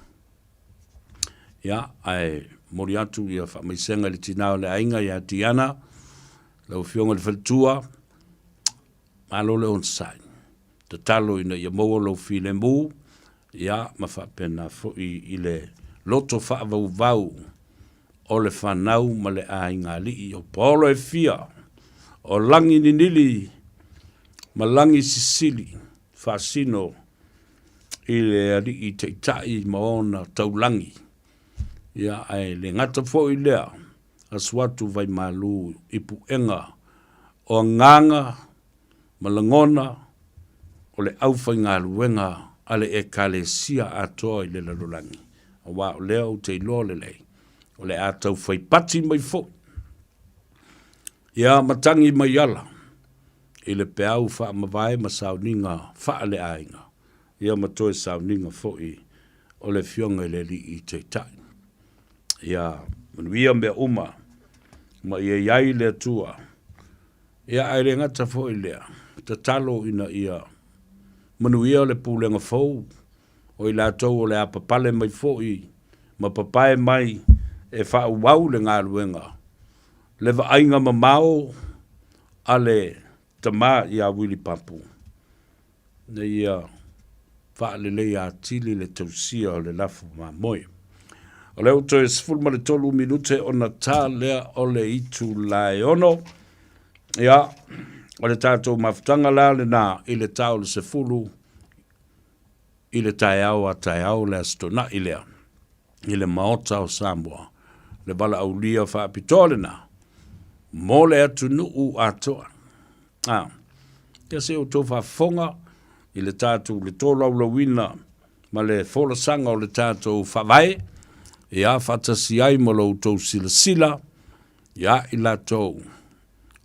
Ia, ae momoli atu ia faamaisega i le tina o le aiga ia Diana, lau Afioga i le Faletua, malo le onosai. Tatalo ina ia maua lou filemu, ia, ma faapena foi i le loto faavauvau o le fanau ma le aigaalii o paolo e fia, o lagi ninili ma lagi sisili, faasino i le alii taitai ma ona taulagi. Ia, ae le gata foi lea, asu atu vaimalu i puega o agaga ma lagona o le aufaigaluega a le Ekalesia atoa i le lalolagi, aua o lea ou te iloa lelei, o le a taufai pati mai foi ia matagi mai ala i le peau faamavae ma sauniga faaleaiga, ia ma toe sauniga foi o le Afioga i le Alii Taitai. Ia manuia mea uma ma ia i ai le Atua. Ia ae le gata foi i lea, tatalo ina ia manuia le pulega fou o i latou o le a papale mai foi ma papae mai e faaauau le galuega, le vaaiga mamao a le tama ia Wili Papu, ina ia faaleleia atili le tausia o le lafo mamoe. O lea ua toe 13 minute ona ta lea o le itula e 6. Ia, o le tatou mafutaga la lena i le ta o le 10 i le taeao a taeao le Aso Toonai lea i le Maota o Samoa, le valaaulia faapitoa lena mo le atunuu atoa. A, ia se i outou faafofoga i le tatou le tolaulauina ma le folasaga o le tatou Faavae, ia faatasi ai ma lo outou silasila ia i latou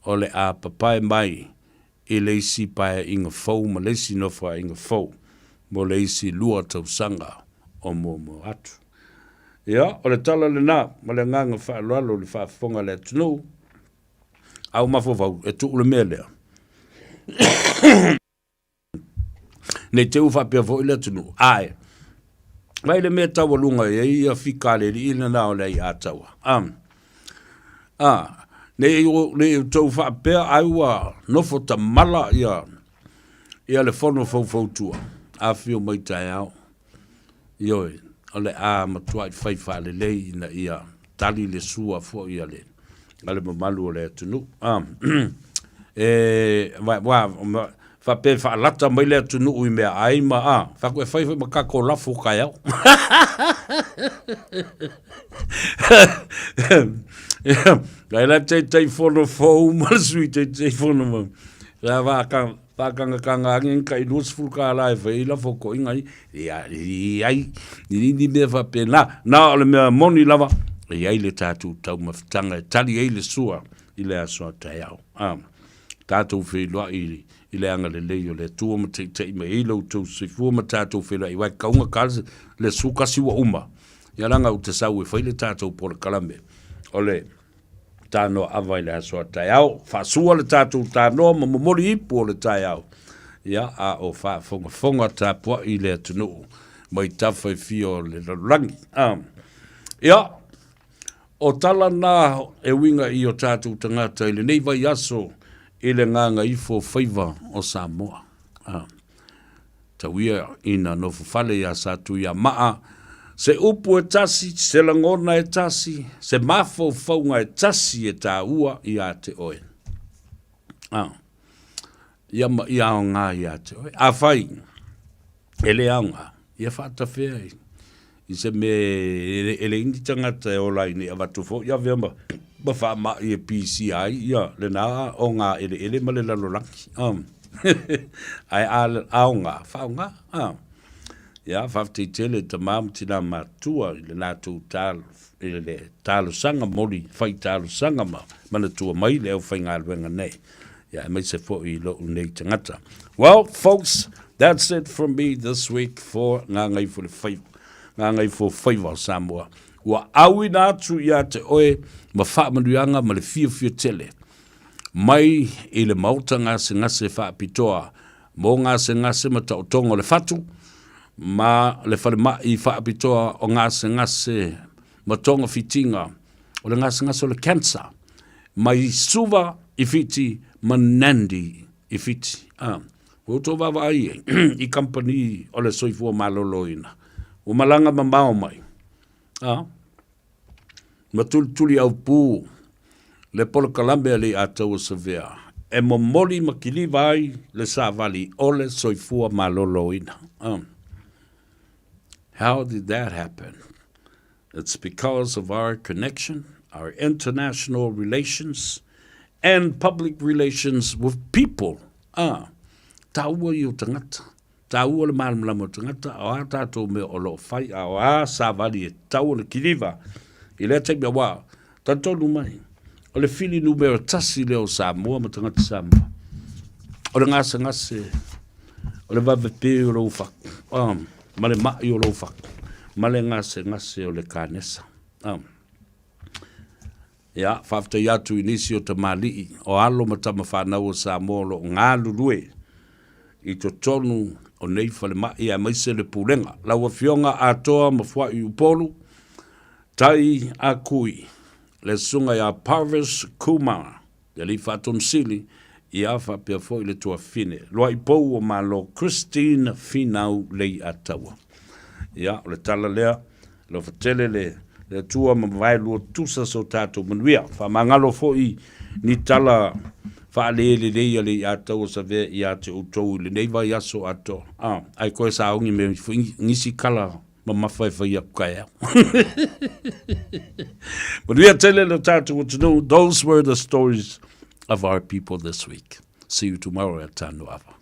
o le a papae mai i le isi paeaiga fou ma le isi nofoaiga fou mo le isi lua tausaga o muamua atu. Ia, o le tala lena ma le agaga faaaloalo i le faafofoga a le atunuu, a ua mafaufau e tuu le mea lea. Ne i te i ua faapea foi le atunuu, ae vaai le mea taualuga e i ai ia fika a le alii lena o le aiataua. A, a, ne i ne i outou faapea ai ua nofo tamala ia ia le fono faufautua, afifio mai taeao. Ioe, o le a matuai fai faalelei ina ia tali le sua foi a le, a le mamalu o le atunuu. A, e, wa, wa, faapea e faalata mai le atunuu i meaai ma, a, faku e fai foi ma tatou lafo taeao. Ai la Taitaifono fou ma le Sui Taitaifono ma, la wa, Faakagakaga ane ni tai 20 kālā e fai ai lafo toʻiga ia. Ia, i ai, i ni mea faapena. Na o le mea moni lava, e i ai le tatou taumafataga e tali ai le sua i le aso a taeao. A, tatou feiloai i, i le agalelei o le Atua ma taita'i mai ai lo outou soifua ma tatou feiloai aua e tatau ona ta le aso tasi ua uma. Ia leaga ou te sau e fai le tatou polokalame o le tanoa ava i le aso a taeao. Faasua le tatou tanoa ma momoli ipu o le taeao. Ia, a o faafogafoga tapuai le atunuu mai tafa e fia o le lalolagi. Ah. Ia, o tala na e uiga i o tatou tagata i lenei vaiaso i le gagaifo faiva o Samoa. Ah. Tau ia ina nofo fale iā Satuiamaa, se upu e tasi, se lagona e tasi, se mafaufauga e tasi e tāua iā te oe. A, ia ma ia aoga iā te oe. Afai, e le aoga, ia faatafea i, i se mea e, e leai ni tagata e ola ai nei avatu foi avea ma, ma faamai e pisia ai ia lena oga eleele ma le lalolagi. Um, ae a, aoga, faaaoga. Ah. Ia, faafetai tele i tamā ma tinā matua i le latou talo, i le talosaga moli, fai talosaga ma manatua mai le aufaigaluega nei. Ia, aemaise foi i lo'u nei tagata. Well, folks, that's it from me this week for Gagaifo le Faiva, Gagaifo Faiva o Samoa. Ua auina atu ia te oe ma faamanuiaga ma le fiafia tele mai i le Maota Gasegase Faapitoa mo Gasegase ma Taotoga o le Fatu ma le Falemai Faapitoa o Gasegase ma Togafitiga o le Gasegase o le Cancer mai Suva i Fiti ma Nandi i Fiti. Ah, ua outou vaavaai ai i kamupani o le soifua maloloina ua malaga mamao mai. Ah, ma tulituli aupū le polokalame a Leiataua Savea e momoli ma kiliva ai le savali o le soifua maloloina. How did that happen? It's because of our connection, our international relations, and public relations with people. Ah, tāua i o tagata. Tāua le malamalama o tagata, o a tātou mea o lo o fai, a o a savali e tatau ona kiliva i lea taimi auā, talitonu mai, o le fili numera tasi lea o Samoa ma tagata Samoa, o le gasegase, o le vave pē o lou fatu, ma le ma'i o lou fatu, ma le gasegase o le kanesa. Ia, faafetai atu i nisi o tamalii, o alo ma tama fanau o Samoa o lo o galulue i totonu o nei falemai aemaise le Pulega. Lau Afioga Atoa Mafua'i Upolu, Tai a Kui, le Susuga ia Parvis Kumar, le Alii Faatonu Sili, ia faapea foi le tuafafine Luaipou o Malo Christine Finau Leiataua. Ia, o le tala lea, alofa tele le le Atua ma vaelua tusa so tatou manuia. Faamagalo foi ni tala faale lelei a Leiataua Savea ia te outou i lenei vaiaso atoa. Ah, ai koe saogi me nisi kala mamafa e fai aku kaeao. Manuia tele le tatou atunuu. Those were the stories of our people this week. See you tomorrow at Tanuava.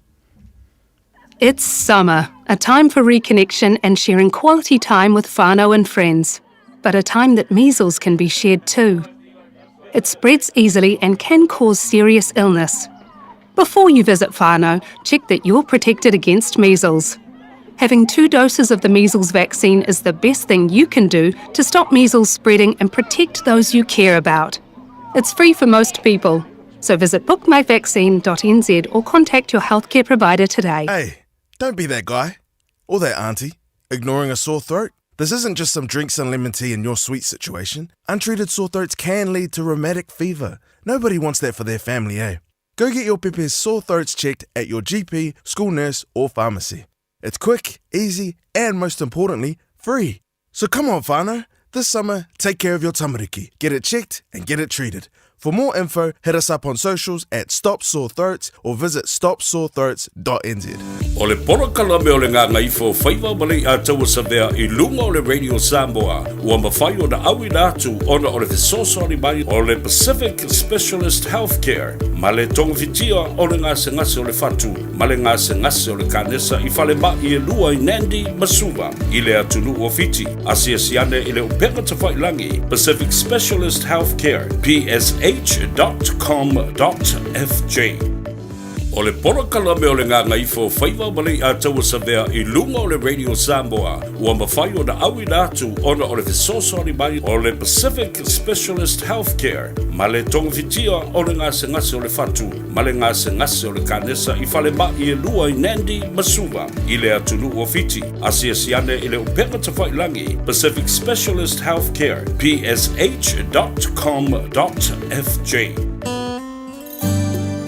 It's summer, a time for reconnection and sharing quality time with whānau and friends, but a time that measles can be shared too. It spreads easily and can cause serious illness. Before you visit whānau, check that you're protected against measles. Having two doses of the measles vaccine is the best thing you can do to stop measles spreading and protect those you care about. It's free for most people. So visit bookmyvaccine.nz or contact your healthcare provider today. Hey, don't be that guy or that auntie ignoring a sore throat. This isn't just some drinks and lemon tea in your sweet situation. Untreated sore throats can lead to rheumatic fever. Nobody wants that for their family, eh? Go get your pepe's sore throats checked at your GP, school nurse, or pharmacy. It's quick, easy, and most importantly, free. So come on, whānau. This summer, take care of your tamariki. Get it checked and get it treated. For more info, hit us up on socials at Stop Sore Throats or visit stopsorethroats.nz. O le polokalame o le Gagaifo Faiva ma Leiataua Savea i luga o le Radio Samoa ua mafai ona auina atu ona o le fesoasoani mai o le Pacific Specialist Healthcare ma le togafitia o le gasegase o le fatu ma le gasegase o le kanesa i falemai e lua i Nandi ma Suva i le atunuu o Fiti. Asiasi ane i le upega tafailagi Pacific Specialist Healthcare, psh.com.fj. O le polokalame o le Gagaifo Faiva ma Leiataua Savea i luga o le Radio Samoa ua mafai ona auina atu ona o le fesoasoani mai o le Pacific Specialist Healthcare ma le togafitia o le gasegase o le fatu ma le gasegase o le kanesa i falemai e lua i Nandi ma Suva i le atunuu o Fiti. Asiasi ane i le upega tafailagi Pacific Specialist Healthcare, psh.com.fj.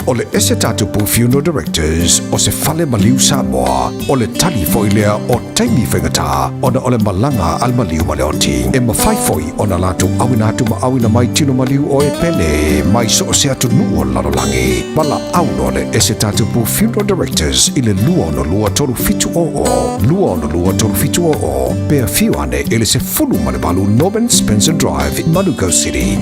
O le ese tatupu Funeral Directors o se fale maliu Samoa, o le tali foi lea o taimi faigata ona o le malaga a le maliu ma le oti. E mafai foi ona latou auina atu ma auina mai tino maliu o e pele mai so o se atunuu o le lalolagi. Valaau loa le ese tatupu Funeral Directors i le 262 3700, 262 3700, pe afio ane i le 18 Norman Spencer Drive, Manukau City.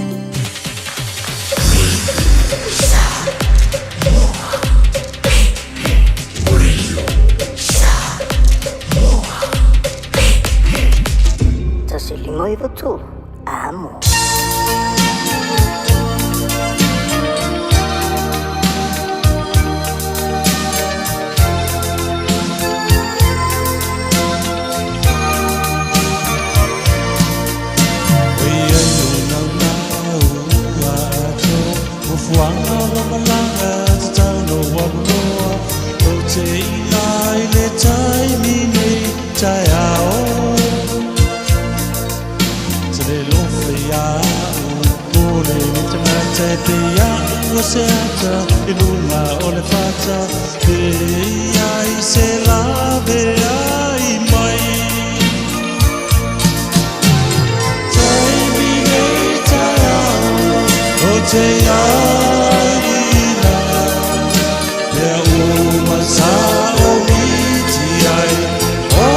Amo. ua se ata i luga o le fata pe i ai se laveai mai. Taimi nei taeao o te aina mea uma sa o miti ai o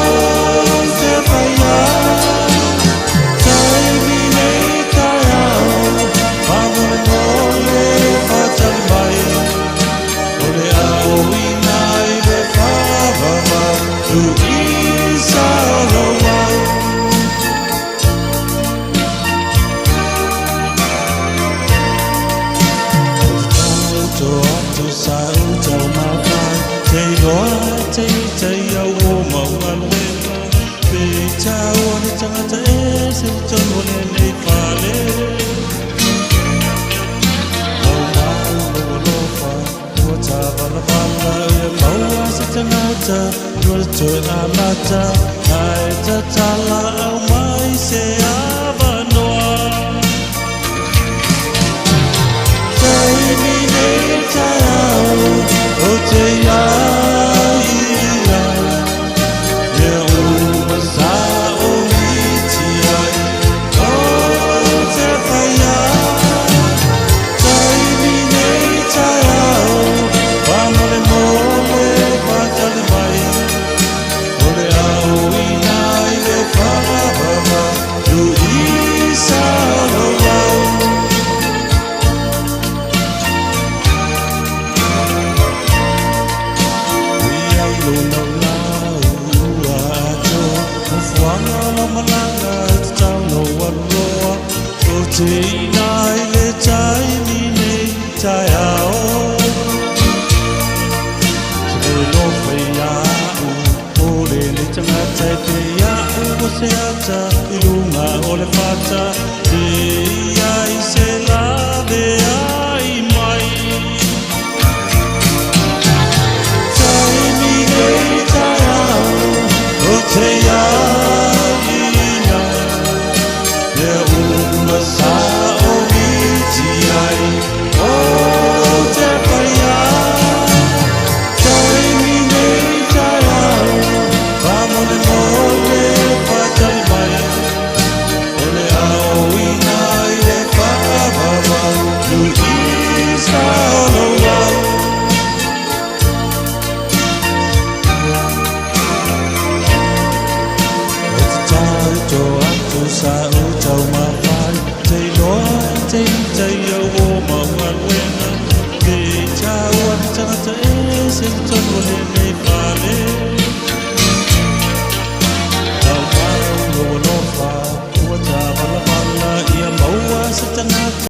te whaia. Taimi nei taeao faamolemole faatali mai o le aoina i le faavavau tuisa o lou au. Tau atu sa utau mawhai Te iloa te ita i au o maualuega Pe tau o le tangata e se tonu o lenei fale Mau mau lou alofa ua tāvalavala Ia maua se tangata Nua le toe amata Ae tatala au mai se avanoa. Taimi nei taeao o te aina mea uma sa o miti ai o te whaia. Taimi nei taeao faamolemole faatali mai o le aoina i le faavavau tuisa o lou au. Ui ai lo laulau ua ato Mafuanga o lau malaga e tatau lou aluloa O te ina i le taimi nei taeao.